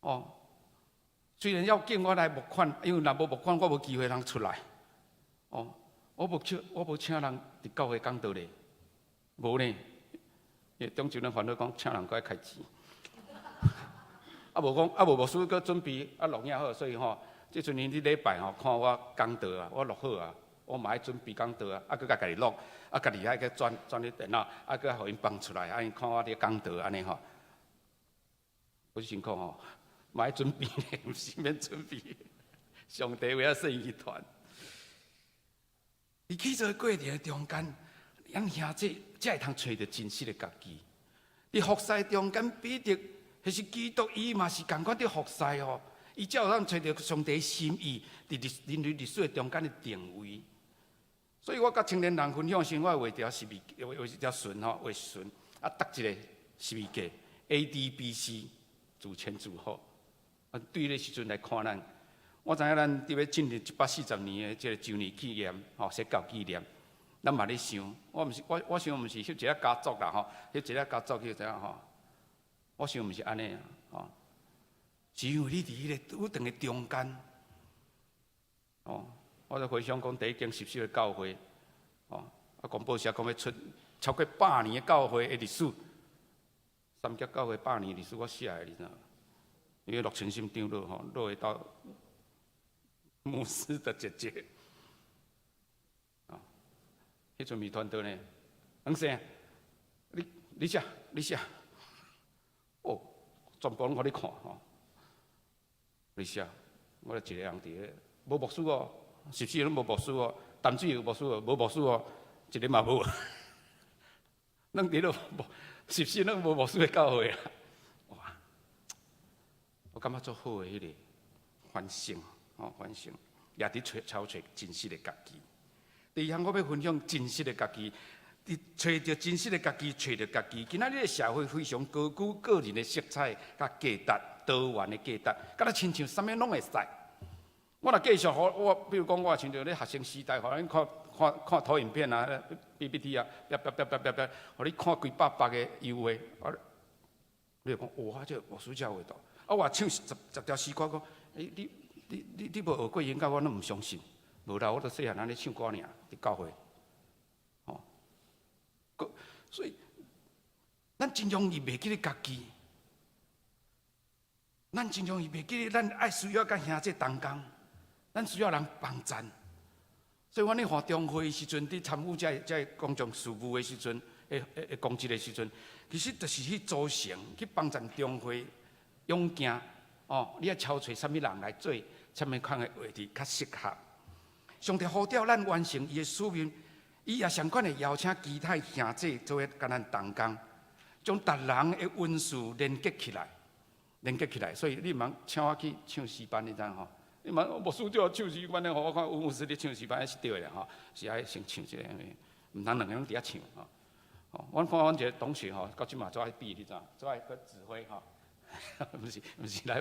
哦，雖然要叫我來募款，因為若無募款，我無機會通出來。哦，我無請人佇教會講道咧，無呢。中秋咱煩惱講請人過來開錢，啊無講啊無牧師閣準備啊錄影好，所以吼，這陣你禮拜吼看我講道啊，我錄好啊，我嘛愛準備講道啊，啊閣共家己錄，啊家己愛閣轉轉去電腦，啊閣予𪜶放出來，啊𪜶看我佇講道按呢吼，不是辛苦吼，嘛愛準備咧，毋是免準備，上帝為仔細團，佇起造過程中間，咱兄弟才會通揣著真實的家己。佇服侍中間，彼得，彼是基督，伊嘛是仝款佇服侍哦。伊才有通揣著上帝心意，佇歷人類歷史的中間的定位。所以我佮青年人分享時，我會畫條十字，畫一條順吼，畫順，啊，搭一個十字架，A D B C，自前自後。啊，對彼時陣來看咱，我知影咱佇欲進入140年的這个周年紀念，吼，宣教紀念。咱嘛咧想，我毋是我，我想毋是翕一个家族啦吼，翕一个家族去怎樣吼？我想毋是按呢啊，吼，是因為你佇彼个舞場的中間，哦，我就回想講第一間實習的教會，哦，啊，廣播社講欲出超過百年的教會的歷史，三峽教會百年歷史我寫的，你知影？因為陸清心長老吼，落會到牧師的姐姐。彼陣咪團隊呢？黃生，你寫，你寫，哦，全部攏予你看吼。你寫，我一個人佇咧，無牧師哦，十四攏無牧師哦，淡水有牧師哦，無牧師哦，一个嘛無，攏佇咧無，實時攏無牧師的教會啦。哇！我感覺足好的彼個反省，吼反省，也佇揣操揣真實的家己。第二項我欲分享真實的家己，佇揣著真實的家己，揣著家己。今仔日的社會非常高估個人的色彩佮價值，多元的價值，敢若親像啥物攏會使。我若繼續予我，比如講我親像咧學生時代，予恁看看看投影片啊，PPT 啊，啪啪啪啪啪啪，予你看幾百幅的油畫，啊，你就講哇，這牧師才有畫圖。啊，我唱十條詩歌，講，欸，你無學過音樂，我攏毋相信。無啦，我著細漢按呢唱歌爾，佇教會。吼，所以，咱真容易袂記咧家己，咱真容易袂記咧，咱愛需要佮兄弟同工，咱需要人幫贊。所以，阮咧華中會時陣，佇參與這公眾事務的時陣，會公職的時陣，其實就是去組成，去幫贊中會勇行。哦，你愛抽揣啥物人來做啥物款的位置較適合。上帝呼召咱完成伊的使命，伊也相款會邀請其他兄弟做伙佮咱同工，將逐人的恩賜連結起來，連結起來。所以你毋通請我去唱詩班，你知吼？你問牧師叫我唱詩班的，我看吳牧師咧唱詩班是對的吼，是愛先唱一個，毋通兩个攏佇遐唱吼。阮看阮一個同學吼，到這嘛足愛比，你知影？足愛閣指揮吼，毋是來，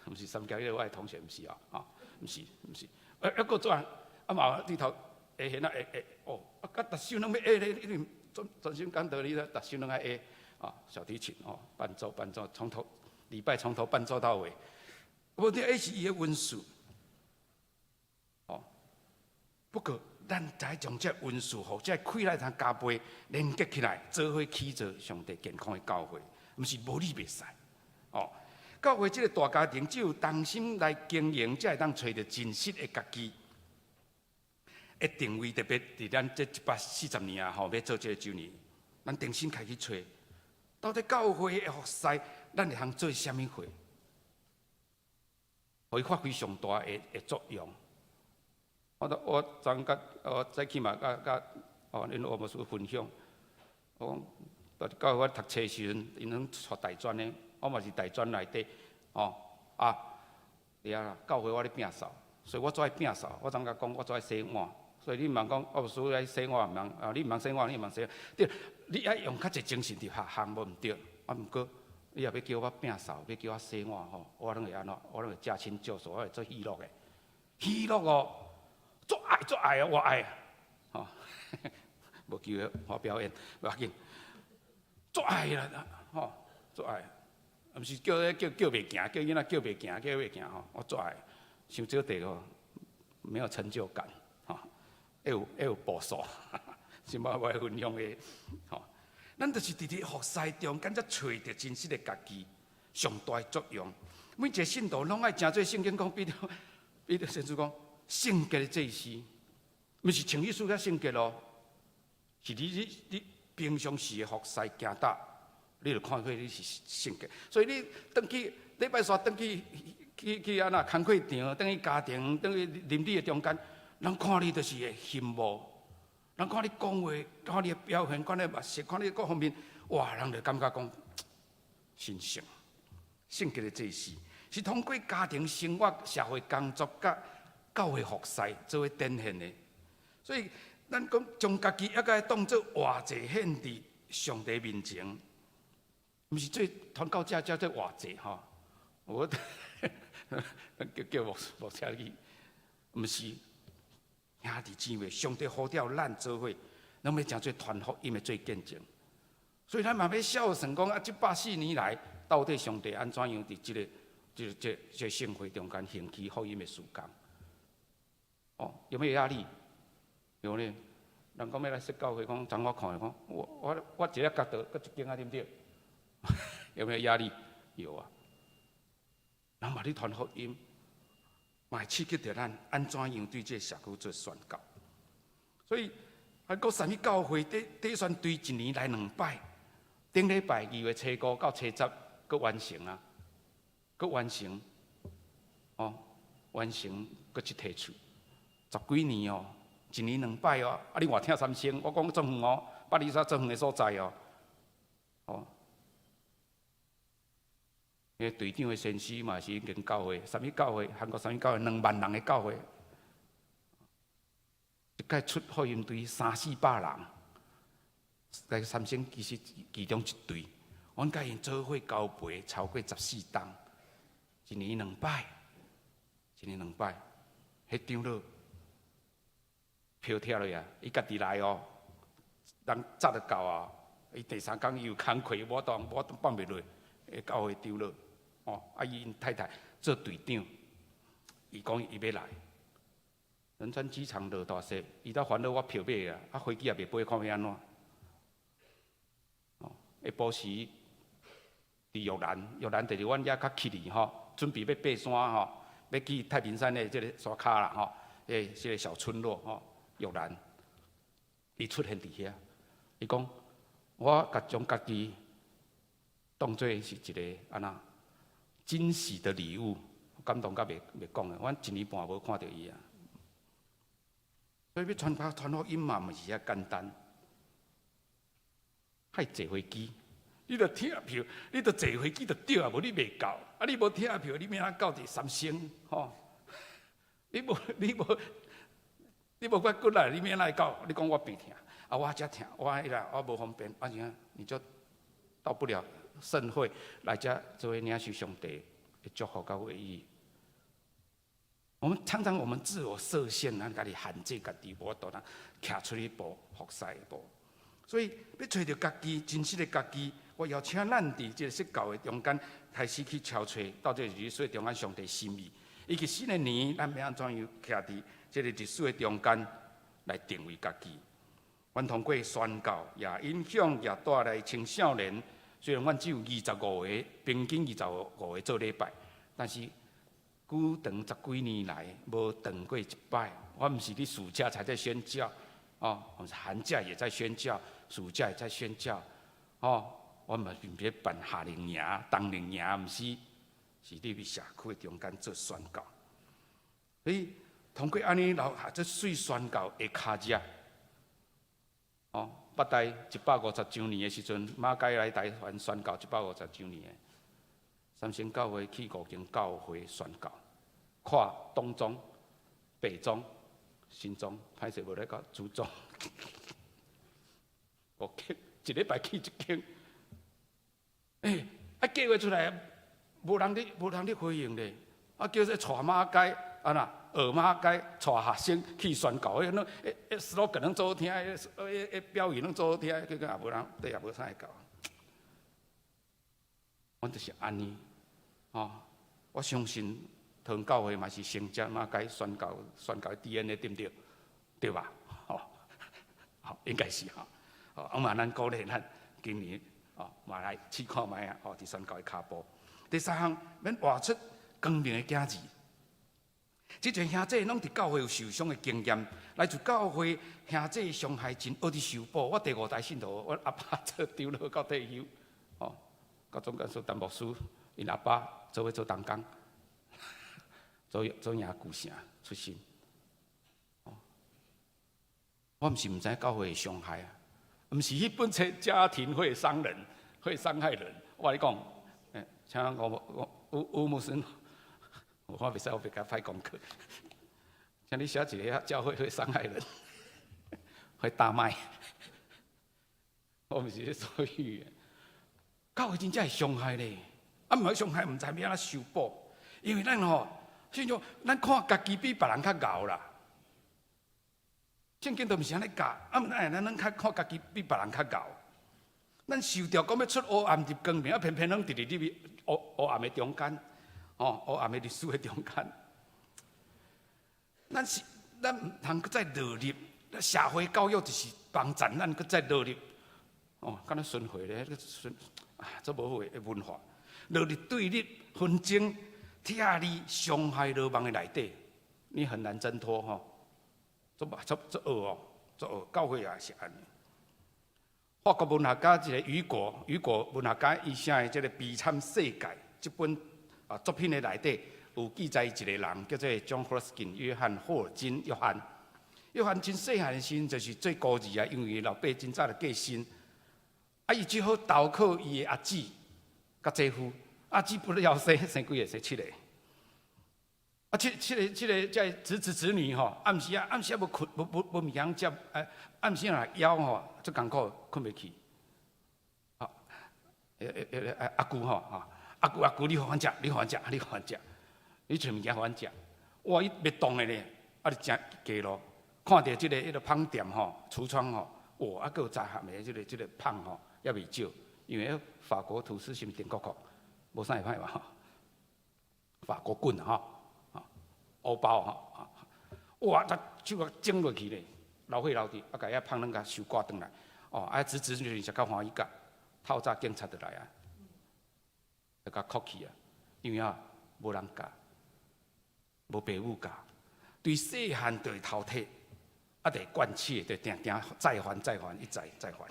毋是參加彼個我的同學，毋是啊，吼，毋是毋是，抑閣做啊，嘛佇頭下現啊會會哦，啊，佮逐首攏欲會咧，因為專心講道理咧，逐首攏愛會啊，小提琴哦，伴奏伴奏，從頭禮拜從頭伴奏到尾。無這是伊的恩賜，哦。不過，咱才將這恩賜，予這氣力通加倍連結起來，做伙起造上帝健康的教會，毋是無你袂使。哦，教會這個大家庭，只有同心來經營，才會當揣著真實的家己。的定位特別佇咱這140年啊，吼，欲做這個周年，咱重新開始揣，到底教會的服侍，咱會通做啥物貨？予伊發揮上大的作用。我昨昏我早起嘛，佮哦，恁吳牧師分享，我講，佇教會我讀冊時陣，𪜶攏帶大專的，我嘛是大專內底，哦啊，佇遐教會我咧摒掃，所以我足愛摒掃。我昨昏講，我足愛洗碗，所以你毋通講，吳牧師愛洗碗毋通，啊，你毋通洗碗，你毋通洗碗，對，你愛用較濟精神佇學項，無毋對，啊，毋過。你若欲叫我摒掃，欲叫我洗碗吼，我攏會按怎？我攏會駕輕就熟，我會做喜樂的，喜樂哦，足愛足愛哦，我愛，吼，無機會我表演，無要緊，足愛啦，吼，足愛，毋是叫叫叫袂行，叫囡仔叫袂行，叫袂行吼，我足愛，傷少地吼，沒有成就感，吼，會有步數，是無我分享的，吼。咱就是佇佇服侍中，敢才揣著真實的家己上大的作用。每一個信徒攏愛成做聖經講，彼得先生講，聖潔的祭司，毋是穿衣服較聖潔咯，是你平常時的服侍行踏，你就看出你是聖潔。所以你轉去禮拜三轉去去按怎工課場，轉去家庭，轉去鄰里的中間，人看你就是會羨慕。人看你講話，看你的表現，看你目色，看你各方面，哇！人就感覺講神聖、聖潔的祭司，是通過家庭生活、社會工作、佮教會服侍做伙展現的。所以，咱講將家己抑閣當做活祭獻佇上帝面前，毋是做傳教者才做活祭吼。我叫牧師去，毋是。兄弟姊妹，上帝呼召咱做伙，攏欲成做傳福音的做見證。所以咱嘛欲數算講啊，這140年來，到底上帝按怎樣佇這個聖會中間興起福音的事工？哦，有沒有壓力？有咧。人講欲來設教會，講昨我看講，我一個角度，閣一間啊，對毋對？有沒有壓力？有啊。人嘛咧傳福音。嘛會刺激著咱按怎樣對這個社區做宣告。所以，韓國三一教會底選對一年來兩擺，頂禮拜2月初5到初十，閣完成啊，閣完成，哦，完成閣一提厝，十幾年哦，一年兩擺哦，啊你偌疼三星，我講足遠哦，八里沙足遠的所在哦，哦。彼個隊長的先生嘛是一間教會，啥物教會？韓國啥物教會？2萬人的教會，一擺出福音隊三四百人，來三星其實其中一隊，阮共𪜶做伙交陪超過14冬，一年兩擺，一年兩擺，彼長老票拆落啊，伊家己來哦，人早就到啊，伊第三工伊有工課，無當無放袂落，教會長老。哦，啊，伊𪜶太太做隊長，伊講伊欲來。仁川機場落大雪，伊才煩惱我票買啊，啊飛機也袂飛，看欲按怎。哦，下晡時佇玉蘭，玉蘭就是阮遐較起哩吼，準備欲爬山吼，欲去太平山的這个山跤啦吼，這个小村落吼，玉蘭，伊出現佇遐，伊講我共將家己當做是一个按怎驚喜的禮物，感動甲袂袂講的，阮一年半無看著伊啊。所以欲傳發傳福音嘛，毋是遐簡單。愛坐飛機，你著拆票，你著坐飛機就對啊，無你袂到。啊，你無拆票，你欲按怎到佇三星吼？你無你無你無骨骨力，你欲按怎會到？你講我病疼，啊，我遮疼，我彼個我無方便，啊怎你就到不了聖會來遮做伙領受上帝的祝福佮話語。我們常常我們自我設限，咱家己限制家己，無法度通徛出彼步服侍的步。所以欲揣著家己真實的家己，我邀請咱佇這個釋教的中間開始去敲揣，到底是歷史中間上帝心意，以及新的年咱欲按怎樣徛佇這个歷史的中間來定位家己。阮通過宣教，也影響，也帶來青少年。雖然阮只有二十五個，平均二十五個做禮拜，但是久長十幾年來無斷過一擺。我毋是佇暑假才在宣教，哦，我是寒假也在宣教，暑假也在宣教，哦，我嘛毋是辦夏令營、冬令營，毋是，是佇社區的中間做宣教。所以通過按呢留下這媠宣教的跤跡，哦，捌待150週年的時陣，馬偕來台灣宣教150週年的，三星教會去五間教會宣教，跨東中、北中、新莊，歹勢無來到竹中，五間一禮拜去一間，欸，啊計劃出來，無人咧回應咧，啊叫做帶馬偕，按怎學馬偕帶學生去宣教，彼攏彼 slogan 攏足好聽，彼彼標語攏足好聽，結果也無人，對也無啥會到。阮就是按呢，吼！我相信桃園教會嘛是承接馬偕宣教宣教 DNA 對毋對？對吧？吼，好，應該是吼。哦，嘛咱鼓勵咱今年哦，嘛來試看覓啊！哦，佇宣教的跤步。第三項，免活出光明的囝兒。這濟兄弟攏佇教會有受傷的經驗，來自教會兄弟傷害真學佇修補。我第五代信徒，我阿爸做長老到退休，哦，到總幹事陳牧師，𪜶阿爸做伙做同工，做做贏舊城出身。哦，我毋是毋知教會的傷害啊，毋是彼本冊家庭會傷人，會傷害人。我共你講，欸，請我我吳吳牧師。我袂使，我袂共歹功課。請你寫一个教會會傷害人，會大賣。我毋是咧說預言，教會真正會傷害咧。啊，毋會傷害，毋知欲按怎修補。因為咱吼，信仰咱看家己比別人較𠢕啦。聖經都毋是按呢教，啊，毋咱咱較看家己比別人較𠢕。咱受著講欲出黑暗入光明，啊，偏偏攏佇佇入去黑黑暗的中間。哦，黑暗的歷史的中間，咱是咱毋通閣再落入社會教育，就是幫助咱閣再落入哦，敢若巡迴咧，巡啊，足無好的文化，落入對立、紛爭、拆離、傷害、魯莽的內底，你很難掙脫吼。足足足惡哦，足惡，教會也是按呢。法國文學家一个雨果，雨果文學家伊寫的這个《悲慘世界》這本啊作品的內底有記載一个人叫做 John Hoskin 約翰霍爾金約翰，約翰真細漢的時陣就是做孤兒啊，因為老爸真早就過身。啊，伊只好投靠伊的阿姊佮姐夫。阿姊不了生生幾个？生七个。啊，七個這侄子侄女吼，暗時啊，暗時啊無睏，無物件食，暗時若枵吼，足艱苦，睏袂去。啊，阿舅吼，哈，阿舅阿舅，你予阮食，你予阮食，你予阮食，你揣物件予阮食。哇，伊袂動的咧，啊，佇正街路看著這個彼个芳店吼，櫥窗吼，哇，啊，閣有雜項的這個芳吼，猶未少，因為法國吐司是毋是中國國？無啥會歹吧？吼，法國棍吼，烏包吼，哇！他手甲整落去咧，流血流滴，啊，共遐芳攏共收割轉來，哦，啊，侄子女食較歡喜甲，透早警察就來啊，就共銬去啊，因為啊，無人教，無爸母教，對細漢就會偷摕，啊，就會慣氣，就定定再犯再犯，一再再犯，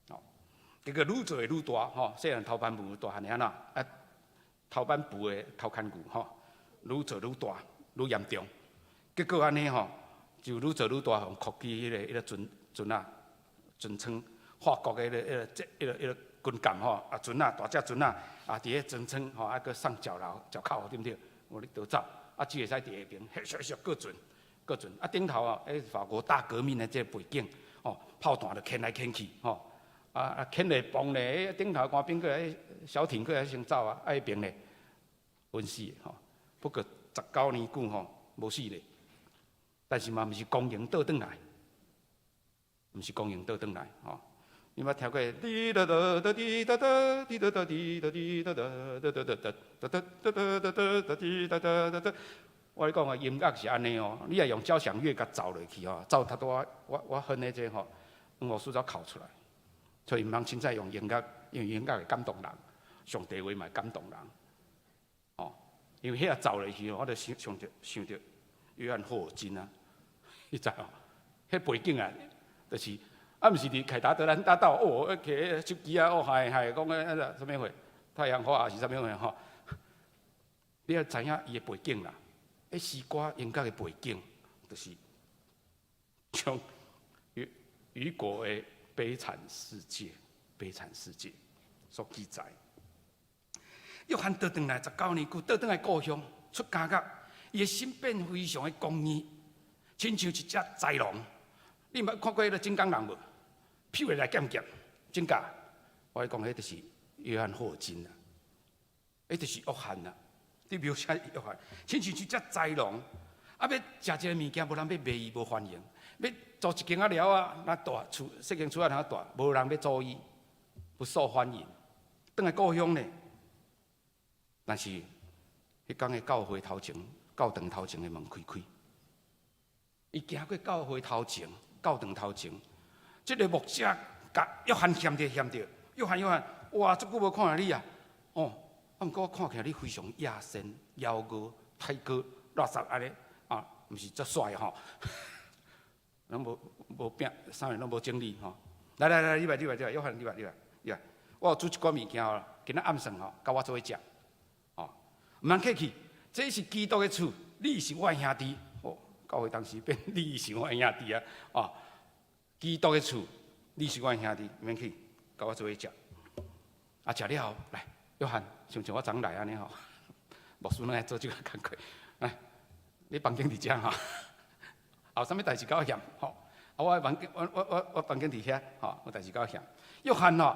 哦，結果愈做會愈大，吼，細漢偷番布大漢會按怎？啊，偷番布的偷牽牛，吼，愈做愈大，愈嚴重，結果按呢吼，就愈做愈大，予銬去彼個船船仔，船艙，法國的彼個軍艦吼，啊船仔，大隻船仔，啊佇咧船艙吼，啊閣送腳鐐腳銬對毋對？有咧逃走，啊只會使佇下爿，翕翕翕過船，過船，啊頂頭啊，彼法國大革命的這個背景，吼，炮彈就牽來牽去，吼，啊啊牽咧崩咧，頂頭官兵閣來小艇閣來先走啊，啊彼爿咧，昏死吼，不過19年久吼，無死咧，但是嘛毋是光榮倒轉來，毋是光榮倒轉來，吼。你捌聽過？滴答答答滴答答，滴答答滴答滴答答，答答答答答答答答答答滴答答答答。我咧講啊，音樂是按呢哦，你若用交響樂共奏落去吼，奏較多我哼的這吼，黃牧師才哭出來。所以毋通凊彩用音樂，因為音樂會感動人，上帝話嘛會感動人。哦，因為彼個奏落去，我就想想著想著約翰霍爾金啊，你知無？彼背景啊，就是。啊，毋是佇凱達格蘭大道哦，摕手機啊，哦，嗨嗨，講個啊啥物貨？太陽花還是啥物貨吼？你要知影伊的背景啦。彼詩歌音樂的背景，就是像雨果的《悲慘世界》，悲慘世界所記載。約翰倒轉來19年久，倒轉來故鄉出監獄，伊的心變非常的剛硬，親像一隻豺狼。你捌看過彼个金剛狼無？屁來劍劍，真假？我咧講，彼就是約翰霍爾金啊，彼就是約翰啊。你描寫約翰，親像一隻豺狼，啊，欲食一个物件，無人欲賣伊，無歡迎；欲租一間仔寮仔，若大厝，細間厝仔若大，無人欲租伊，不受歡迎。轉來故鄉呢？但是，彼工的教會頭前，教堂頭前的門開開，伊行過教會頭前，教堂頭前。這個牧者共約翰嫌著嫌著，約翰約翰，哇，足久無看著你啊！哦，啊，毋過我看起來你非常野生、枵餓、太過垃圾按呢，啊，毋是足帥吼，攏無無拼，衫攏無整理吼。來來來，入來入來入來，約翰入來入來入來，我有煮一寡物件吼，今仔暗頓吼，佮我做伙食，哦，毋通客氣，這是基督的厝，你是我的兄弟，哦，教會當時變你是我的兄弟啊，哦。基督的厝，你是我的兄弟，毋免去，佮我做伙食。啊，食了後，來，約翰，像像我昨昏來按呢吼，牧師攏愛做這個工課。來，你房間佇遮吼，有啥物代誌共我喊吼。啊，我房間，我房間佇遐吼，有代誌共我喊。約翰吼，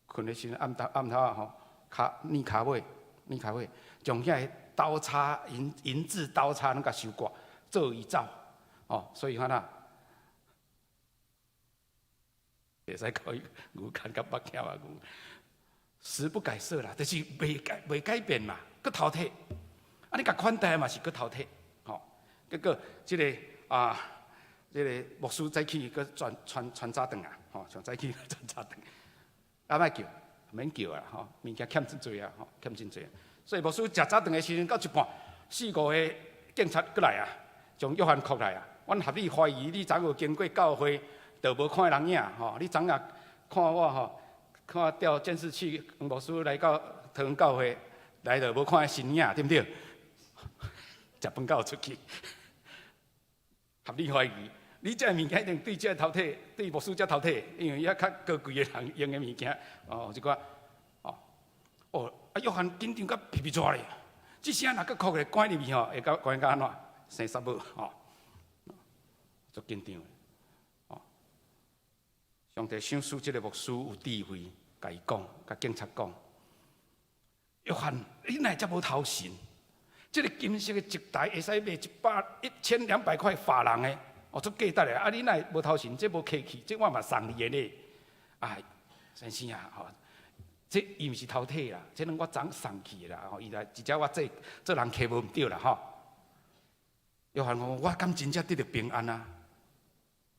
睏的時陣暗頭暗頭仔吼，跤躡跤尾，躡跤尾，將遐個刀叉銀銀質刀叉攏共收割，做伊走，哦，所以看哪。會使靠牛牽佮目鏡啊牛，實不改色啦，就是袂改袂改變嘛，閣偷摕。啊，你共款待嘛是閣偷摕，吼。結果這个啊，這个牧師早起閣傳傳傳早頓啊，吼，上早起傳早頓。啊，莫叫，免叫啊，吼，物件欠真濟啊，吼，欠真濟。所以牧師食早頓的時陣，到一半，四五個警察過來啊，將約翰銬來啊。阮合理懷疑你昨有經過教會。就無看人影吼，你昨仔看我吼，看調監視器，牧師來到桃園教會來就無看身影，對毋對？食飯到出去，合理懷疑，你這个物件一定對這個頭體，對牧師這頭體，因為伊較高貴的人用的物件，哦，這個，哦，哦，啊，約翰緊張甲皮皮剉咧，這聲若閣哭咧，關入去吼，會甲關甲按怎？生捒某，吼，足緊張的，哦，上帝賞賜這个牧師有智慧，共伊講，共警察講，約翰，你哪會遮無頭神？這个金色的石台會使賣1200塊法郎的，哦，足價值的。啊，你哪會無頭神？這無客氣，這我嘛送你的咧。哎，先生啊，吼，這伊毋是偷摕啦，這攏我昨送去的啦。吼，伊來直接我做做人客無毋對啦，吼。約翰講，我敢真正得著平安啊？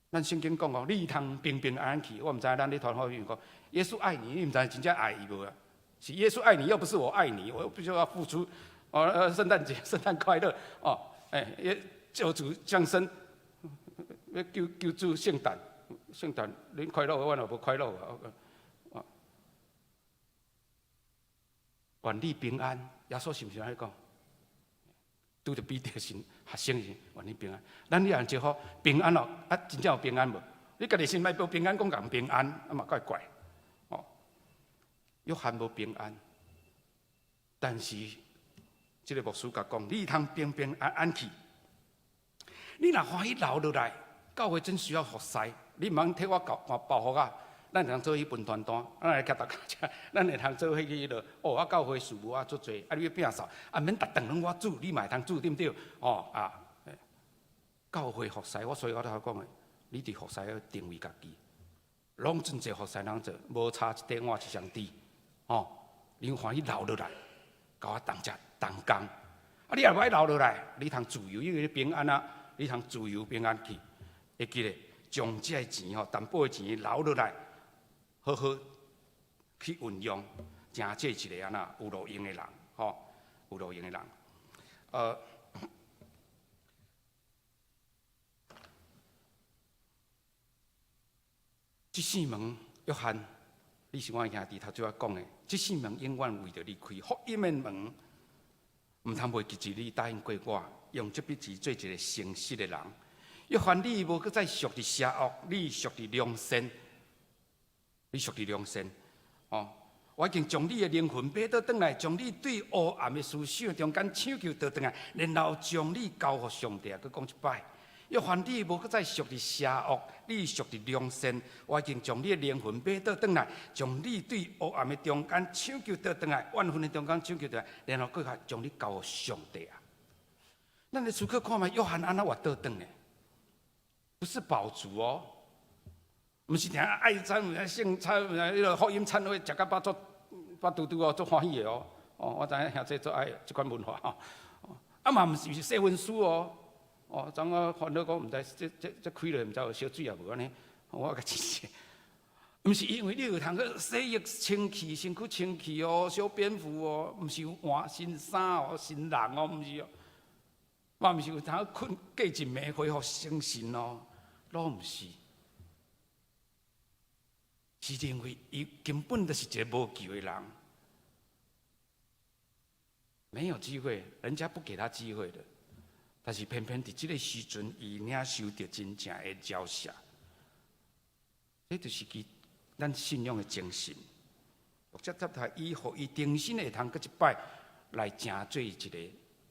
咱聖經講哦，你通平平安安去。我毋知咱咧團會講，耶穌愛你，你毋知真正愛伊無啊？是耶穌愛你，又不是我愛你，我又不需要付出。哦，聖誕節，聖誕快樂！哦，欸，救主降生，欲救救主聖誕，聖誕恁快樂，我若無快樂啊！哦，願你平安，耶穌是毋是按呢講？拄著彼得時，學生時，願你平安。咱遐人就好平安哦，啊，真正有平安無？你家己心內無平安，講共平安，啊嘛怪怪。哦，約翰無平安，但是。這个牧師共講，你通平平安安去。你若歡喜留落來，教會真需要服侍。你毋通替我搞包袱啊！咱會通做去分傳單，咱來騎踏車，咱會通做伙去彼落。哦，我教會事務啊足濟，啊你欲摒掃，啊免逐頓攏我煮，你嘛會通煮對毋對？哦啊，教會服侍，我所以我頭講的，你佇服侍要定位家己，攏真濟服侍人做，無差一塊碗一雙匙，哦，你歡喜留落來，共我同食。同工，啊！你若無愛留落來，你通自由，因為你平安啊，你通自由平安去。會記得將這个錢吼，淡薄的錢留落來，好好去運用，成做一个按怎有路用的人，吼，有路用的人。這扇門，約翰，你是我的兄弟，頭拄仔講的，這扇門永遠為著你開，福音的門。毋通袂記住你答應過我，用這筆錢做一个誠實的人。約翰，你無閣再屬佇邪惡，你屬佇良善，你屬佇良善。哦，我已經將你的靈魂買倒轉來，將你對黑暗的思想中間搶救倒轉來，然後將你交予上帝。閣講一擺，約翰，你無閣再屬佇邪惡，你屬佇良善。我已經將你的靈魂買倒轉來，將你對黑暗的中間搶救倒轉來，怨恨的中間搶救倒來，然後閣較將你交予上帝啊！咱來思考看覓，約翰按怎活倒轉呢？不是飽足哦，毋是定愛餐，毋是聖餐，毋是彼个福音餐會，食甲飽足飽嘟嘟哦，足歡喜的哦。哦，我知影兄弟足愛這款文化吼。啊嘛毋是洗身軀哦。哦，昨我煩惱講，毋知這這這開落，毋知有燒水也無按呢。我共真是，毋是因為你有通去洗浴清氣、身軀清氣哦，小蝙蝠哦，毋是有換新衫哦、新人哦，毋是哦，嘛毋是有通睏過一暝恢復精神哦，攏毋是，是因為伊根本就是一个無救的人，沒有機會，人家不給他機會的。但是偏偏佇這个時陣，伊領受著真正的饒赦，這就是其咱信仰的精神。或者他伊予伊重新會通閣一擺來成做一个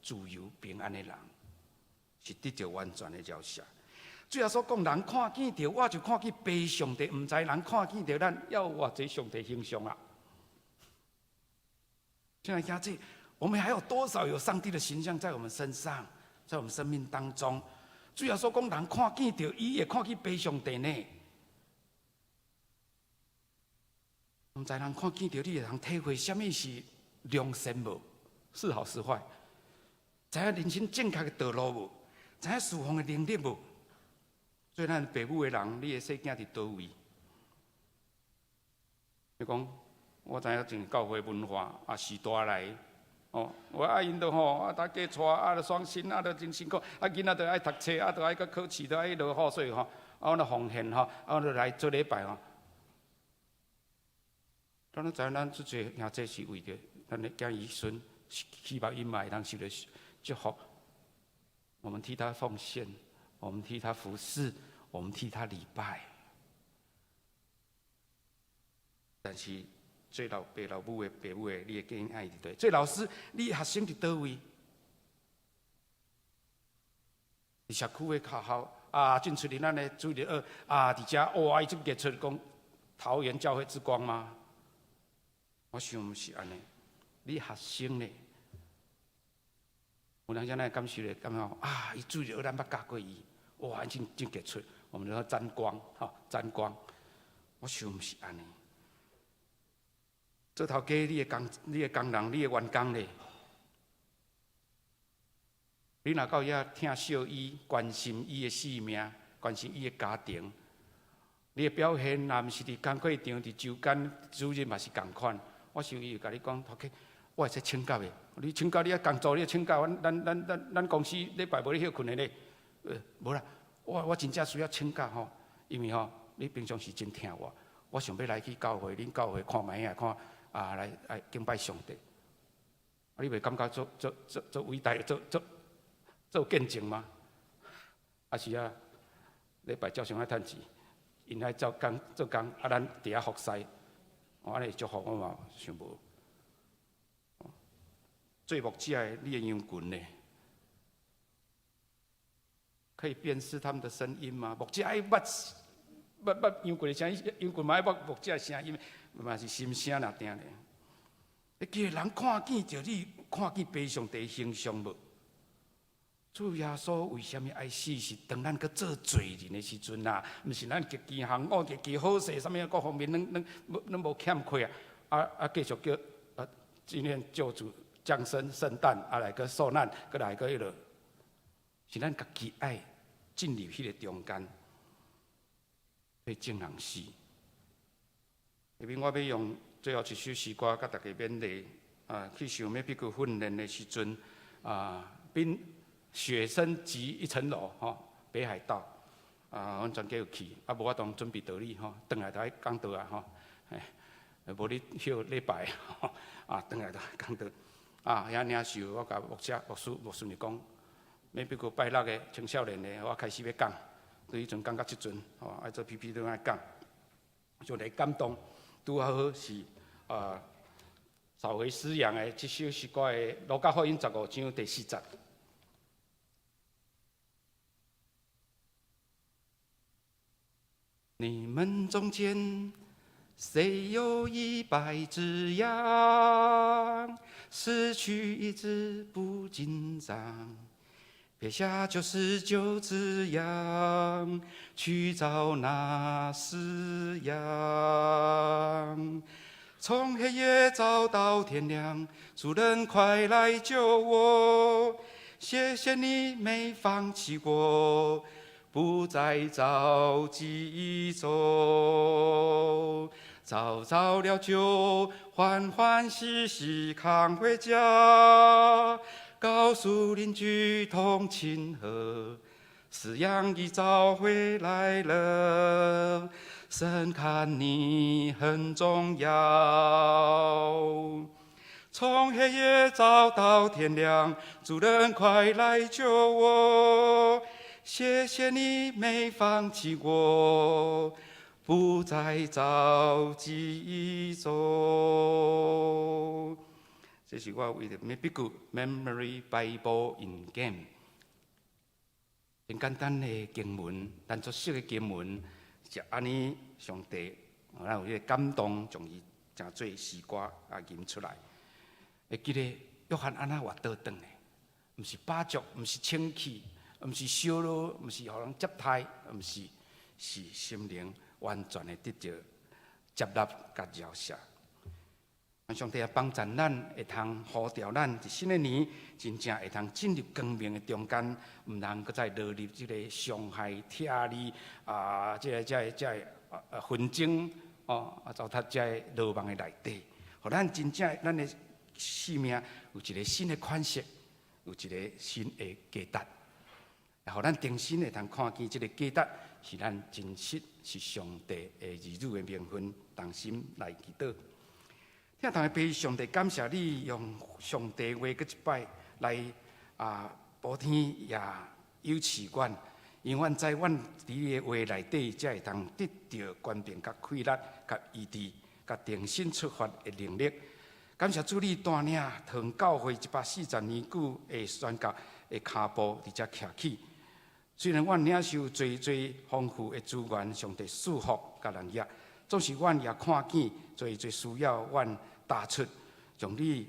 自由平安的人，是得著完全的饒赦。主耶穌講，人看見著我，就看見父上帝；毋知人看見著咱，猶有偌濟上帝形象啊！親愛兄弟，我們還有多少有上帝的形象在我們身上？在我們生命當中，主耶穌講，人看見著伊，會看見父上帝呢？毋知人看見著你，會通體會啥物是良善無？是好是壞？知影人生正確的道路無？知影侍奉的能力無？做咱爸母的人，你的細囝佇佗位？你講，我知影前教會文化啊，時代來。哦，我愛𪜶著吼，啊，大家帶，啊，著雙薪，啊，著真辛苦，啊，囡仔著愛讀冊，啊，著愛閣考試，著愛落雨水吼，啊，我著奉獻吼，啊，我著來做禮拜吼。咱攏知影，咱這濟兄弟是為著咱的囝兒孫，希望𪜶嘛會當受著祝福。我們替他奉獻，我們替他服侍，我們替他禮拜。但是做老爸老母的、爸母的，你的囝愛佇佗？做老師，你學生佇佗位？佇社區的學校啊，進出佇咱的主日學啊，佇遮哇，伊這傑出講桃園教會之光嗎？我想毋是按呢，你學生咧，有當時咱會感受咧，感覺啊，伊主日學咱捌教過伊，哇，伊真真傑出，我們叫沾光，吼，沾光。我想毋是按呢。做頭家，你的工，你的工人，你的員工咧，你若到遐疼惜伊，關心伊的性命，關心伊的家庭，你的表現若毋是佇工課場、佇周間、主日嘛是仝款。我想伊會共你講，頭家，我會使請假袂？你請假，你愛工作，你愛請假，阮咱咱咱咱公司禮拜無咧歇睏的咧。無啦，我真正需要請假吼，因為吼，你平常時真疼我，我想欲來去教會，恁教會看覓仔看啊，來來敬拜上帝。啊，你袂感覺足足足足偉大，足足足見證嗎？啊是啊，禮拜照常愛趁錢，𪜶愛做工做工，啊咱佇遐服侍，哦按呢會祝福我嘛想無。做牧者的，你的羊群呢？可以辨識他們的聲音嗎？牧者愛捌捌捌羊群的聲音，羊群嘛愛捌牧者的聲音，嘛是心聲爾定咧。會記得人看見著你，看見父上帝形象無？主耶穌為啥物愛死？是當咱閣做罪人的時陣啊，毋是咱極其行惡、極其好勢，啥物各方面攏攏無攏無欠缺啊！啊啊，繼續叫啊，紀念救主降生聖誕，啊來閣受難，閣來閣彼落，是咱家己愛進入彼個中間，替眾人死。下面我欲用最後一首詩歌，共大家勉勵啊！去受欲去訓練的時陣啊，冰雪升級一層樓吼，北海道啊，阮全家有去，啊無法度準備道理吼，轉來就愛講道啊吼，無你歇禮拜啊，轉來就愛講道啊，遐領受我共牧者、牧師、牧師娘講，欲比過拜六的青少年的，我開始欲講，對彼陣講到這陣吼，愛做 P P 都愛講，上帝感動，拄好是啊，掃回失羊的這首詩歌的《路加福音》15章第四節。你們中間誰有100隻羊，失去一隻不緊張，撇下99隻羊，去找那失羊。從黑夜找到天亮，主人快來救我！謝謝你沒放棄我。不在著急中，找著了就歡歡喜喜扛回家，告訴鄰居同慶賀，失羊已找回來了，神看你很重要。從黑夜找到天亮，主人快來救我！謝謝你沒放棄我，不在著急中。這是我為著 Maybe Memory Bible in Game，真簡單的經文，咱足熟的經文，就按呢上帝，咱有彼個感動，將伊成做詩歌啊吟出來。會記得約翰按怎活倒轉來？毋是飽足，毋是清氣。毋是燒爐，毋是予人接待，毋是，是心靈完全的得著接納佮饒赦。上帝也幫助咱，會通呼召咱，佇新的年，真正會通進入光明的中間，毋通閣再落入這個傷害、拆離啊，這個、這個、這個啊紛爭哦，啊，糟蹋這个羅網的內底，予咱真正咱的生命有一個新的款式，有一個新的價值。予咱重新會通看見這個價值，是咱真實是上帝的兒女的名分，同心來祈禱。天父的爸，上帝感謝你用上帝話閣一擺來啊，補天也誘示阮，因為阮知，阮佇你的話內底，才會當得著權柄、佮氣力、佮醫治、佮重新出發的能力。感謝主，你帶領唐教會140年久的宣教的跤步佇遮徛起。雖然阮領受濟濟豐富的資源，上帝賜福佮人業，總是阮也看見濟濟需要阮踏出，將你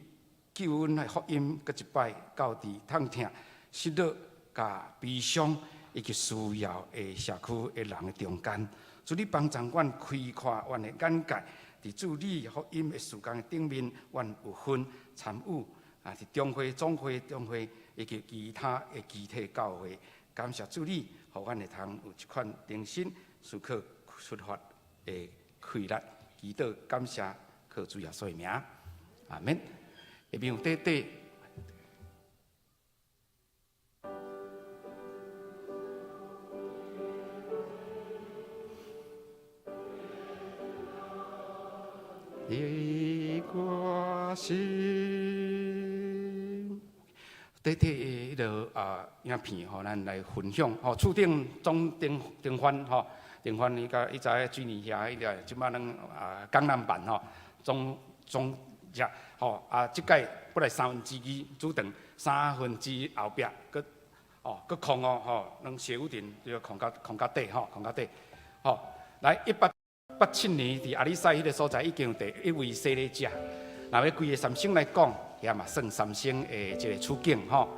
救恩的福音，閣一擺到佇痛疼、失落、佮悲傷以及需要的社區的人的中間，主你幫助阮開闊阮的眼界，佇主你福音的事工的頂面，阮有份參與啊！佇中會、總會、中會以及其他的肢體教會，感謝主你，予阮會通有這款重新思考出發的氣力，祈禱感謝靠主耶穌的名，阿們。下面有短短。你我心，短短的彼个啊影片，予咱來分享。吼，厝頂總頂頂番吼，頂番伊甲伊在水泥遐，彼個這擺攏啊江南版吼，總總遮吼啊，這屆本來2/3主場，1/3後壁閣哦閣空哦吼，攏謝雨亭就空甲空甲底吼，空甲底吼，來1887年，佇阿里賽彼个所在已經有第一位洗禮者。若欲規个三星來講，遐嘛算三星的一個處境吼。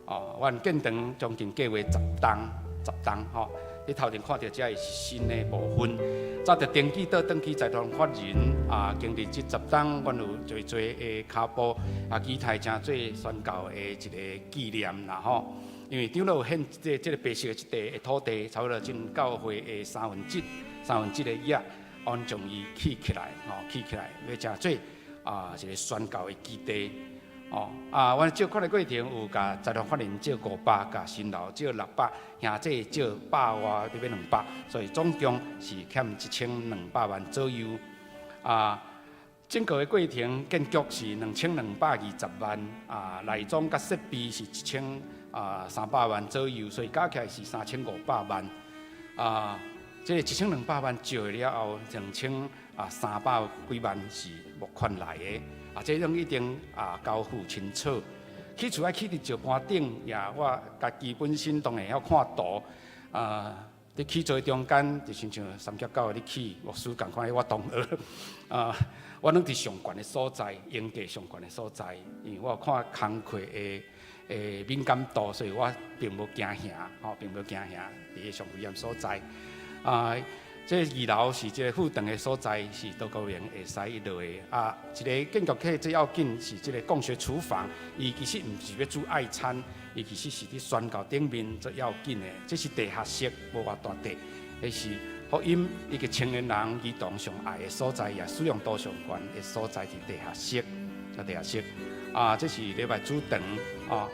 哦，阮建堂將近計劃十棟，十棟吼。你頭前看著這是新的部分。早著登記倒轉去財團法人啊，經歷這十冬，阮有濟濟的跤步啊，期待成做宣教的一個紀念啦吼。因為長老有獻這這个白色的這塊的土地，差不多進教會的三分之三分之的額。阮將伊起起來，吼，起起來，欲成做啊一个宣教的基地，哦，啊，阮借款的過程有共財團法人借500，共新樓借600，兄弟借百外，欲200，所以總共是欠1200萬左右。啊，整個的過程建築是2220萬，啊，內裝佮設備是1300萬左右，所以加起來是3500萬，啊。這个1200萬借了後，兩千啊三百幾萬是募款來的，啊，這攏已經啊交付清楚。起厝愛起佇石盤頂，也我家己本身當然會曉看圖，啊，佇起厝中間就親像三峽教會咧起，牧師仝款，我同學，啊，我攏佇上懸的所在，營地上懸的所在，因為我有看工課的的敏感度，所以我並無驚嚇，吼，並無驚嚇，佇个上危險所在。啊，這二樓是這個副堂的所在，是多國榮會使落的。啊，一个建築體最要緊是這個共學廚房，伊其實毋是欲煮愛餐，伊其實是佇宣教頂面最要緊的。這是地下室，無偌大地，彼是福音以及青年人兒童上愛的所在，也使用度上懸的所在，佇地下室，在地下室。啊，這是禮拜主堂，啊。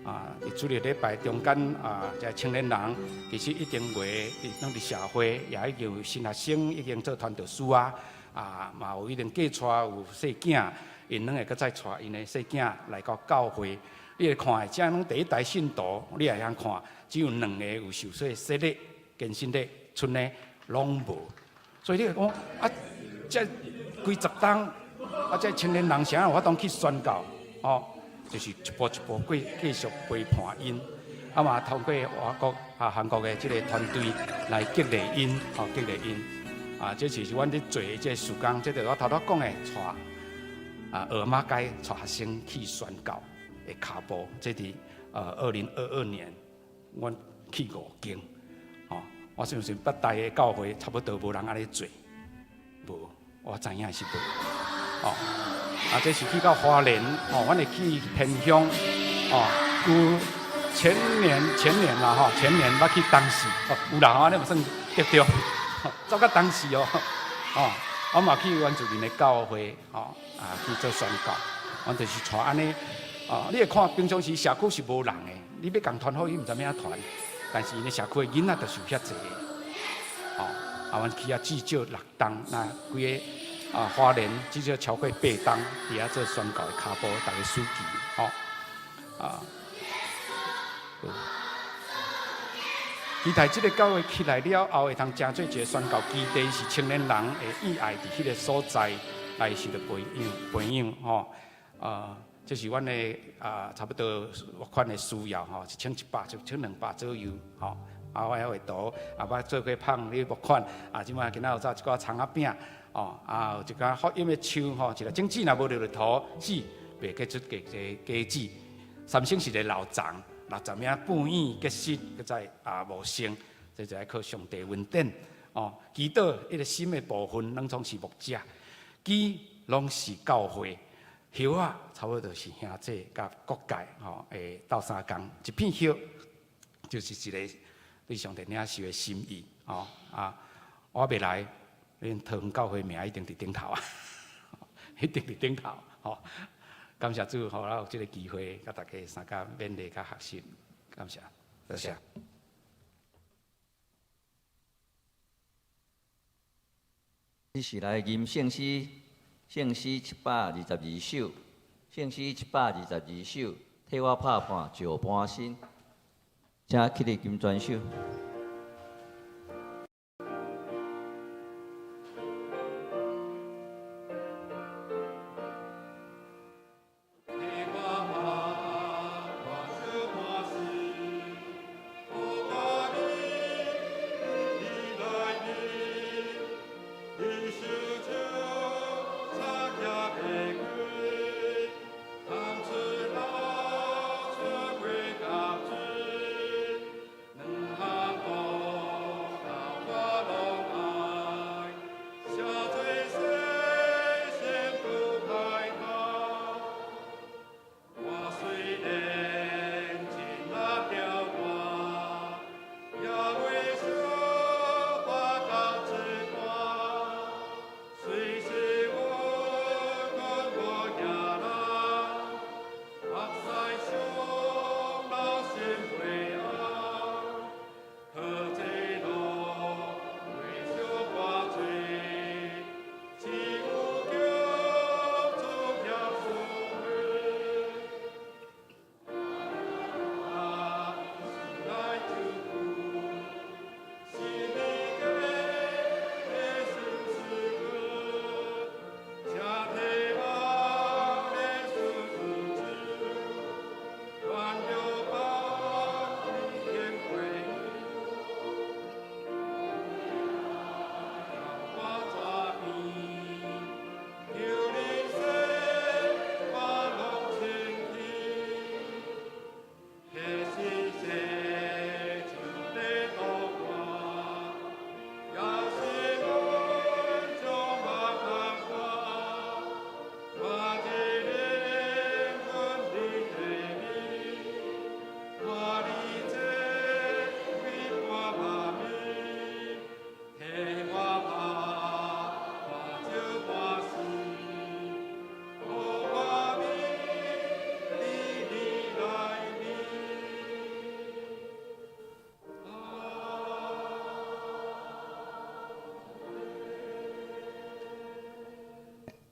啊，佇主日禮拜中間啊，這青年人其實已經會攏佇社會，也已經有新學生已經做傳道師啊，啊，嘛有已經嫁娶有細囝，𪜶攏會閣再帶𪜶的細囝來到教會。你會看，這攏第一代信徒，你也會曉看，只有兩個有受洗洗禮、堅振禮，賰的攏無。所以你會講啊，這幾十冬啊，這青年人啥有法度去宣教哦？就是一步一步過繼續陪伴𪜶，啊嘛透過外國啊韓國的這个團隊來激勵𪜶，吼激勵𪜶，啊這就是阮佇做的這个事工，這就是我頭拄講的，帶啊蚵仔街帶學生去宣教的跤步，這佇2022年，阮去五間，吼，我相信北台的教會差不多無人按呢做，無，我知影是無，哦。啊，這是去到花蓮，哦，阮會去偏鄉，哦，有前年前年啦，吼，前年捌去東勢，哦，有人啊，你嘛算得著，走到東勢哦，哦，我嘛去原住民的教會，哦，啊，去做宣教，阮就是帶按呢，哦，你會看平常時社區是無人的，你欲共傳福音，毋知欲按怎傳，但是𪜶的社區的囡仔就是有遐濟，哦，啊，阮去遐至少六冬，那規個。啊，花蓮至少超過八冬，佇遐做宣教的跤步，逐个暑期，吼，啊，期待這个教會起來了後，會通成做一个宣教基地，是青年人會意愛佇彼个所在來受著培養培養吼。這是阮的差不多募款的需要吼，1100、1200左右吼。啊，我還會圖，啊，捌做過麭咧募款，啊，這擺今仔有走一寡蔥仔餅，哦，啊，有一寡福音的樹吼，一个種子若無落落土，死袂結出結個果子。三星是一个老欉，60名半影結實，閣再無成，這就愛靠上帝恩典。哦，祈禱彼个心的部分，攏總是牧者，基攏是教會，葉仔差不多就是兄弟佮各界吼，會鬥相共，一片葉就是一个對上帝領受的心意。哦啊，我未來恁桃園教會名一定佇頂頭啊，一定佇頂頭。吼，感謝主，予我有這个機會，佮大家相共勉勵佮學習，感謝，多謝。這是來吟聖詩，聖詩722首，聖詩722首，替我拍破石盤心，請起立金專手。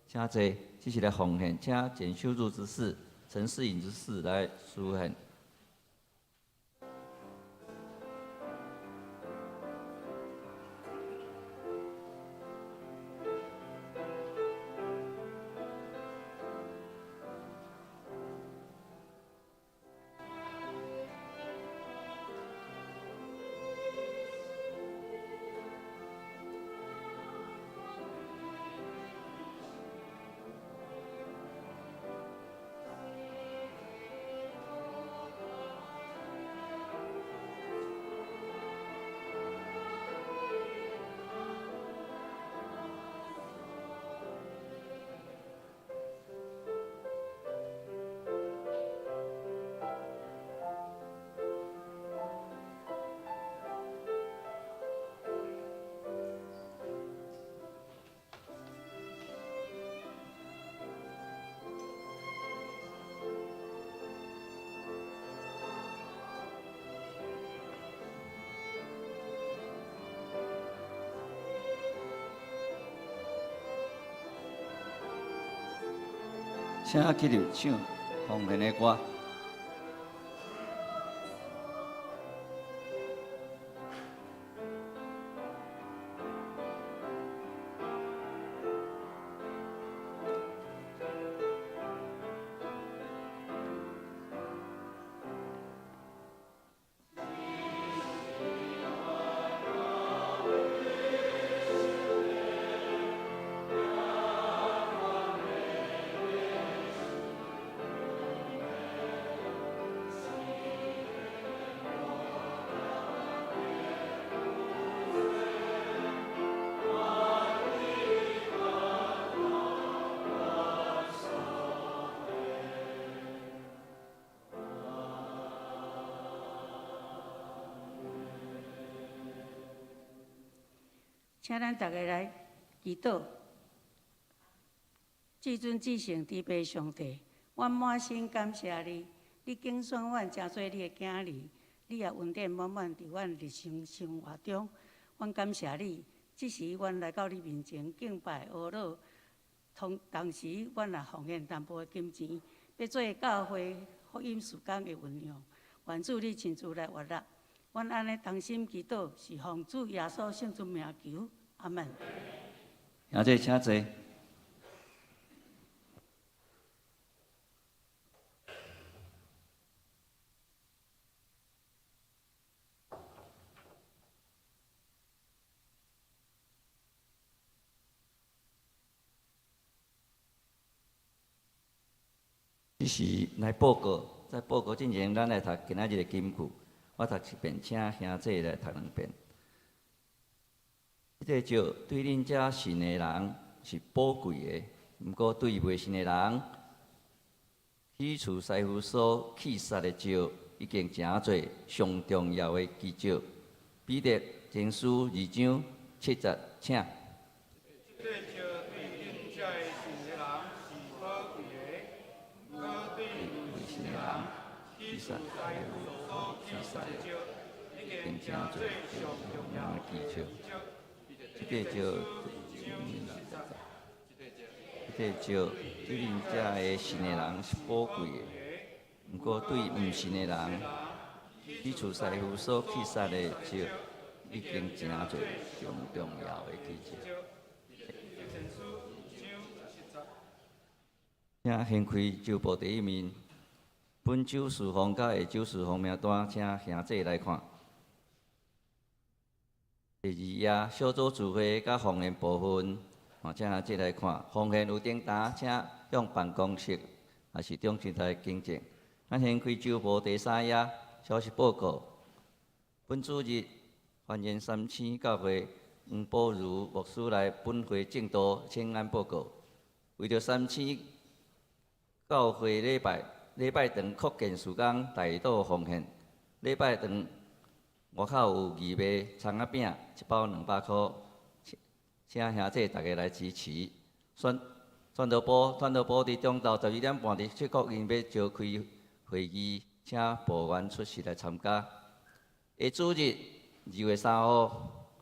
請坐，這是來奉獻，請簡修入執事陳世穎執事來書獻。請起立唱奉獻的歌。請咱逐个來祈禱。至尊至聖慈悲上帝，阮滿心感謝你，你揀選阮成做你的囝兒，你也恩典滿滿佇阮日常生活中。阮感謝你，這時阮來到你面前敬拜阿樂，同時阮也奉獻淡薄的金錢，欲做教會福音事工的運用。願主你親自來悅納。阮按呢同心祈禱，是奉主耶穌聖尊名求，阿門。兄弟請坐。這是來報告，在報告進前，咱來讀今仔日的金句。我讀一遍，請兄弟來讀兩遍。這個石對恁遮信的人是寶貴的，毋過對袂信的人，起初師傅所棄殺的石，已經成做上重要的基石。彼得前書二章七節，請。這個石對恁遮信的人是寶貴的，毋過對袂信的人，起初師傅所棄殺的石，已經成做上重要的基石。這個石，這個石對恁遮的信的人是寶貴的，毋過對毋信的人，起初師傅所棄殺的石，已經成做上重要的基石。請掀開週報第一面，本週事奉佮下週事奉名單，請兄弟來看。第二頁小組聚會佮奉獻部分，請兄弟來看。奉獻有訂單，請向辦公室抑是中心來更正。咱掀開週報第三頁消息報告。本主日歡迎三星教會黃寶如牧師來本會證道請安報告。為著三星教會禮拜堂擴建事工代禱奉獻，禮拜堂外口有義賣蔥仔餅，一包200箍，請兄弟逐家來支持。宣道部佇中晝12點半佇七國營欲召開會議，請部員出席來參加。下主日2月3號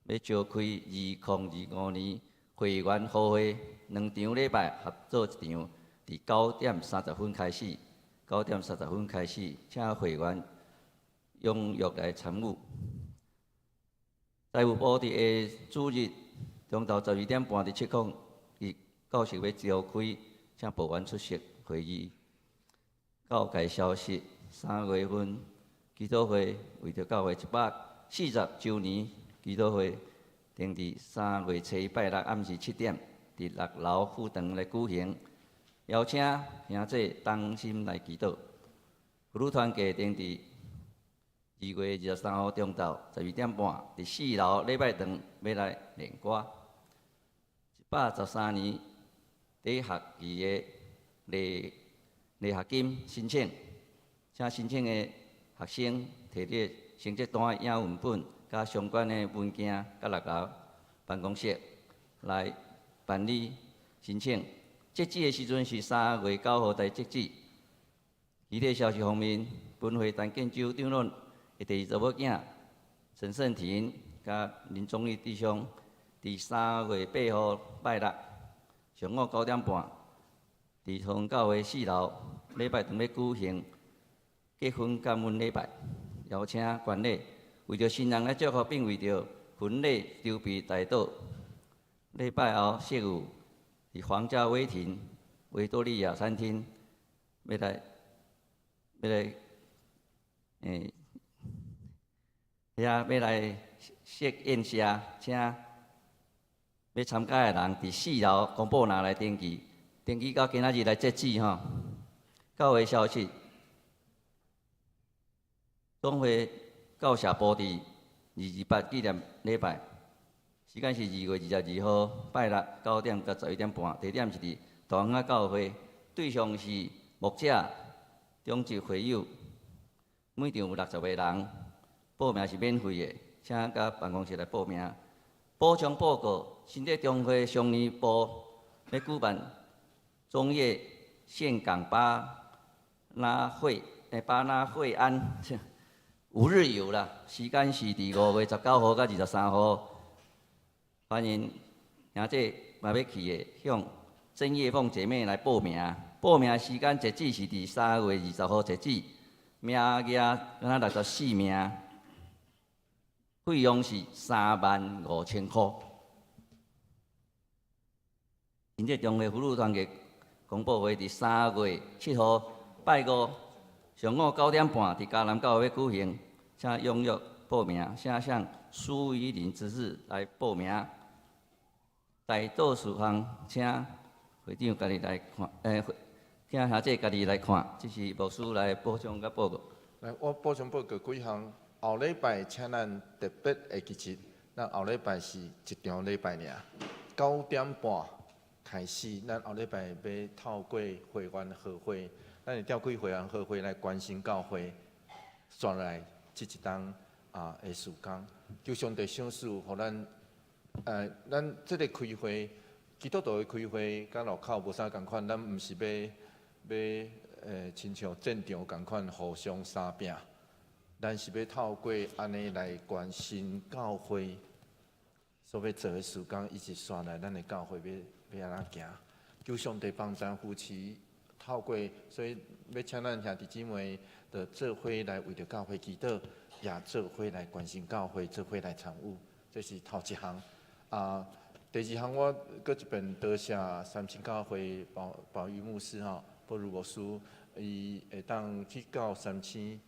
欲召開2025年會員好會，兩場禮拜合做一場，佇9點30分開始。9點30分開始，請會員踴躍來參與。財務部佇下主日中晝12點半佇七空伊教室欲召開，請部員出席會議。教界消息，3月份祈禱會為著教會140週年祈禱會，定佇3月初一拜六暗時7點，佇6樓副堂來舉行，邀請兄弟同心來祈禱。婦女團契定佇2月23號中晝12點半，佇4樓禮拜堂欲來練歌。113年第一學期的勵學金申請，請申請的學生提你成績單的影文本，佮相關的文件，佮6樓辦公室來辦理申請。截止的時陣是3月9號才截止。其他消息方面，本會陳建州長老的第二查某囝陳勝廷佮林宗義弟兄，佇3月8號拜六上午9點半，佇桃園教會4樓禮拜堂欲舉行結婚感恩禮拜，邀請觀禮，為著新人來祝福，並為著婚禮籌備代禱。禮拜後釋有佇皇家威廷維多利亞餐廳，欲來，遐欲來設宴席，請欲參加的人佇4樓公布欄來登記，登記到今仔日來截止吼。教會消息，總會教社部佇228紀念禮拜，時間是2月22號拜六9點到11點半，地點是佇大園仔教會，對象是牧者、中職會友，每場有60個人，報名是免費的，請佮辦公室來報名。补充报告：新竹中会商业部欲举办中越岘港巴拉会，巴拉会安五日游啦，时间是伫5月19号到23号，欢迎兄弟嘛欲去的，向曾叶凤姐妹来报名。报名时间截止是伫3月20号截止，名额敢若64名，费用是35,000箍。新竹中会福禄团契公布会伫3月7号拜五上午9点半伫嘉南教会举行，请踊跃报名，请向苏怡林执事来报名。大多事项，请会长家己来看，请兄姐家己来看，这是牧师来补充佮报告。来，我补充报告几项。后礼拜请咱特别会记得，咱后礼拜是一场礼拜尔，9点半开始，咱后礼拜欲透过会员合会，咱会调开会员合会来关心教会，煞来这一冬的时间，求上帝赏赐，予咱，咱这个开会，基督徒的开会，佮路口无啥仝款，咱毋是欲，亲像战场仝款互相相拼，咱是欲透过按呢来关心教会所欲做的事工，以及煞来咱的教会欲按怎行，求上帝帮赞扶持，透过所以欲请咱兄弟姊妹的做伙来为著教会祈祷，也做伙来关心教会，做伙来参与，这是头一项。第二项我阁一遍多谢三清教会宝宝玉牧师吼，保如牧师，伊会当去到三星，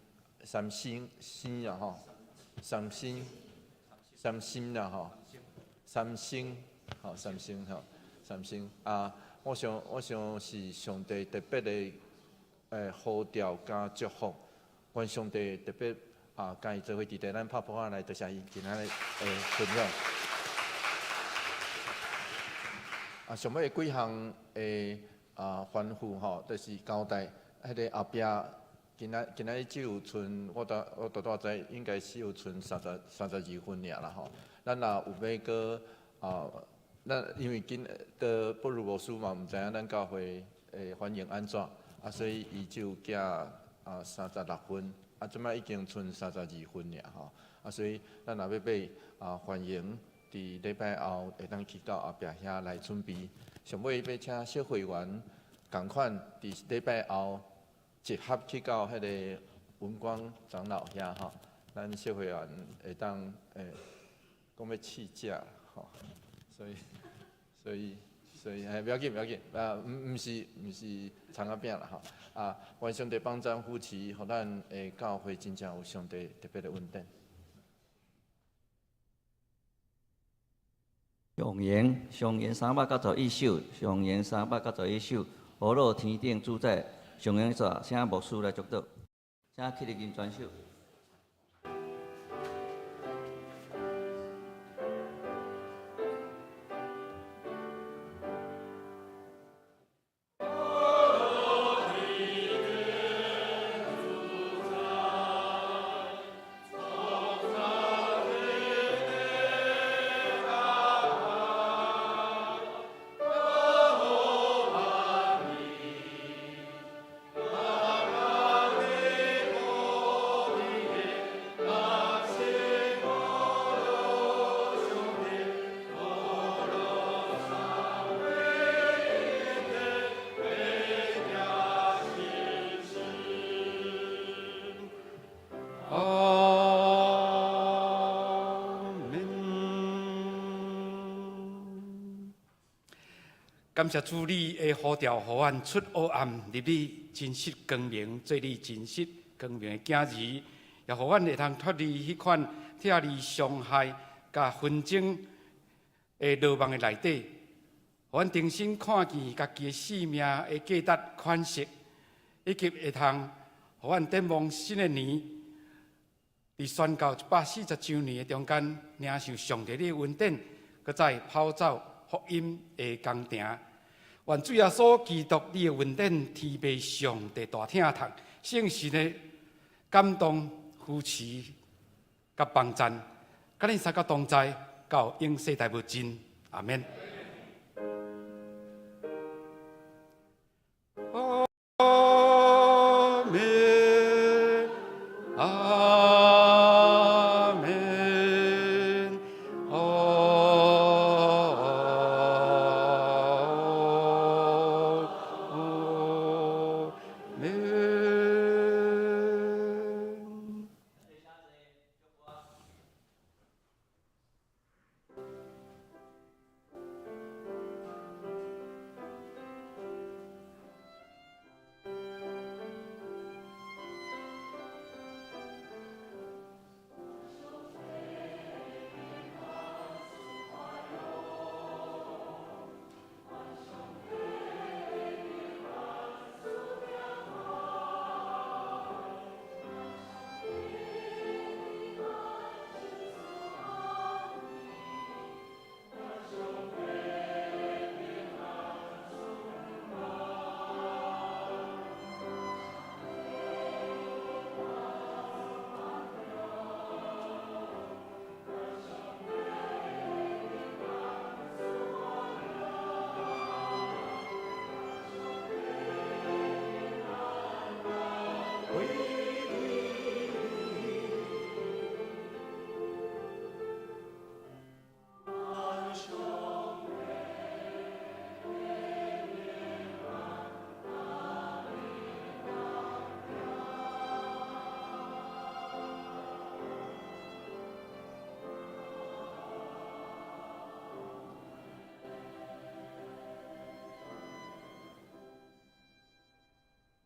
三星星啊吼，三星，三星啦吼，三星，吼，三星吼，三星啊！我想是上帝特别的呼召佮祝福，愿上帝特别佮伊做伙伫咧咱拍噗仔来多谢伊今仔日的分享。上尾几项的吩咐吼，就是交代彼个后壁，今仔日只有賰，我拄拄知应该是有賰32份尔啦吼。咱若有欲阁咱因为今的不如牧师嘛，毋知影咱教会的反应按怎，所以伊只有寄36份，这摆已经賰32份尔吼，所以咱若欲买欢迎伫礼拜后会当去到后壁遐来准备。上尾欲请小会员仝款伫礼拜后集合去到彼个文光长老遐吼，咱小会员会当讲欲试食吼。所以，不要紧，不要紧，毋是葱仔饼啦吼，愿上帝帮赞扶持，予咱的教会真正有上帝特别的恩典。上言，上言391首，上言391首，何乐天顶主宰，上言煞，请牧师来祝祷，请起立吟全首。阿们。感谢主，你的呼召，予阮出黑暗，入你真实光明，做你真实光明的囝儿，也予阮会通脱离彼款拆离伤害、佮纷争的罗网的内底，予阮重新看见家己的生命的价值款式，以及会通予阮展望新的年，伫宣告140周年的中间，领受上帝的恩典，阁再跑走福音的工程。愿主耶稣基督你的恩典，天父上帝大疼痛，圣神的感动、扶持佮帮赞，佮恁三个同在，到永世代無盡。阿們。阿們，阿們，阿們。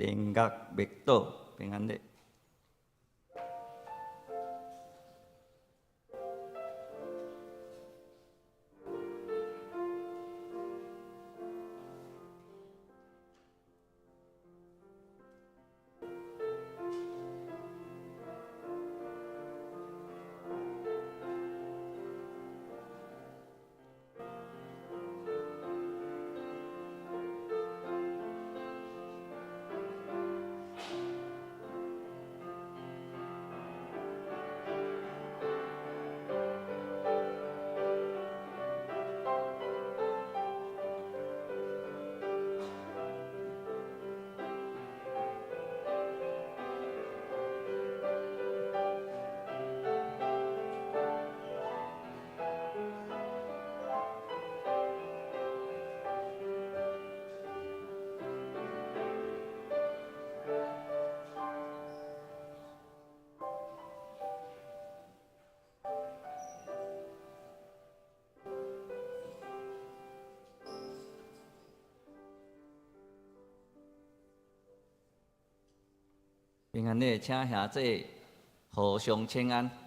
灵乐默祷平安礼。平安礼，請兄姊互相請安。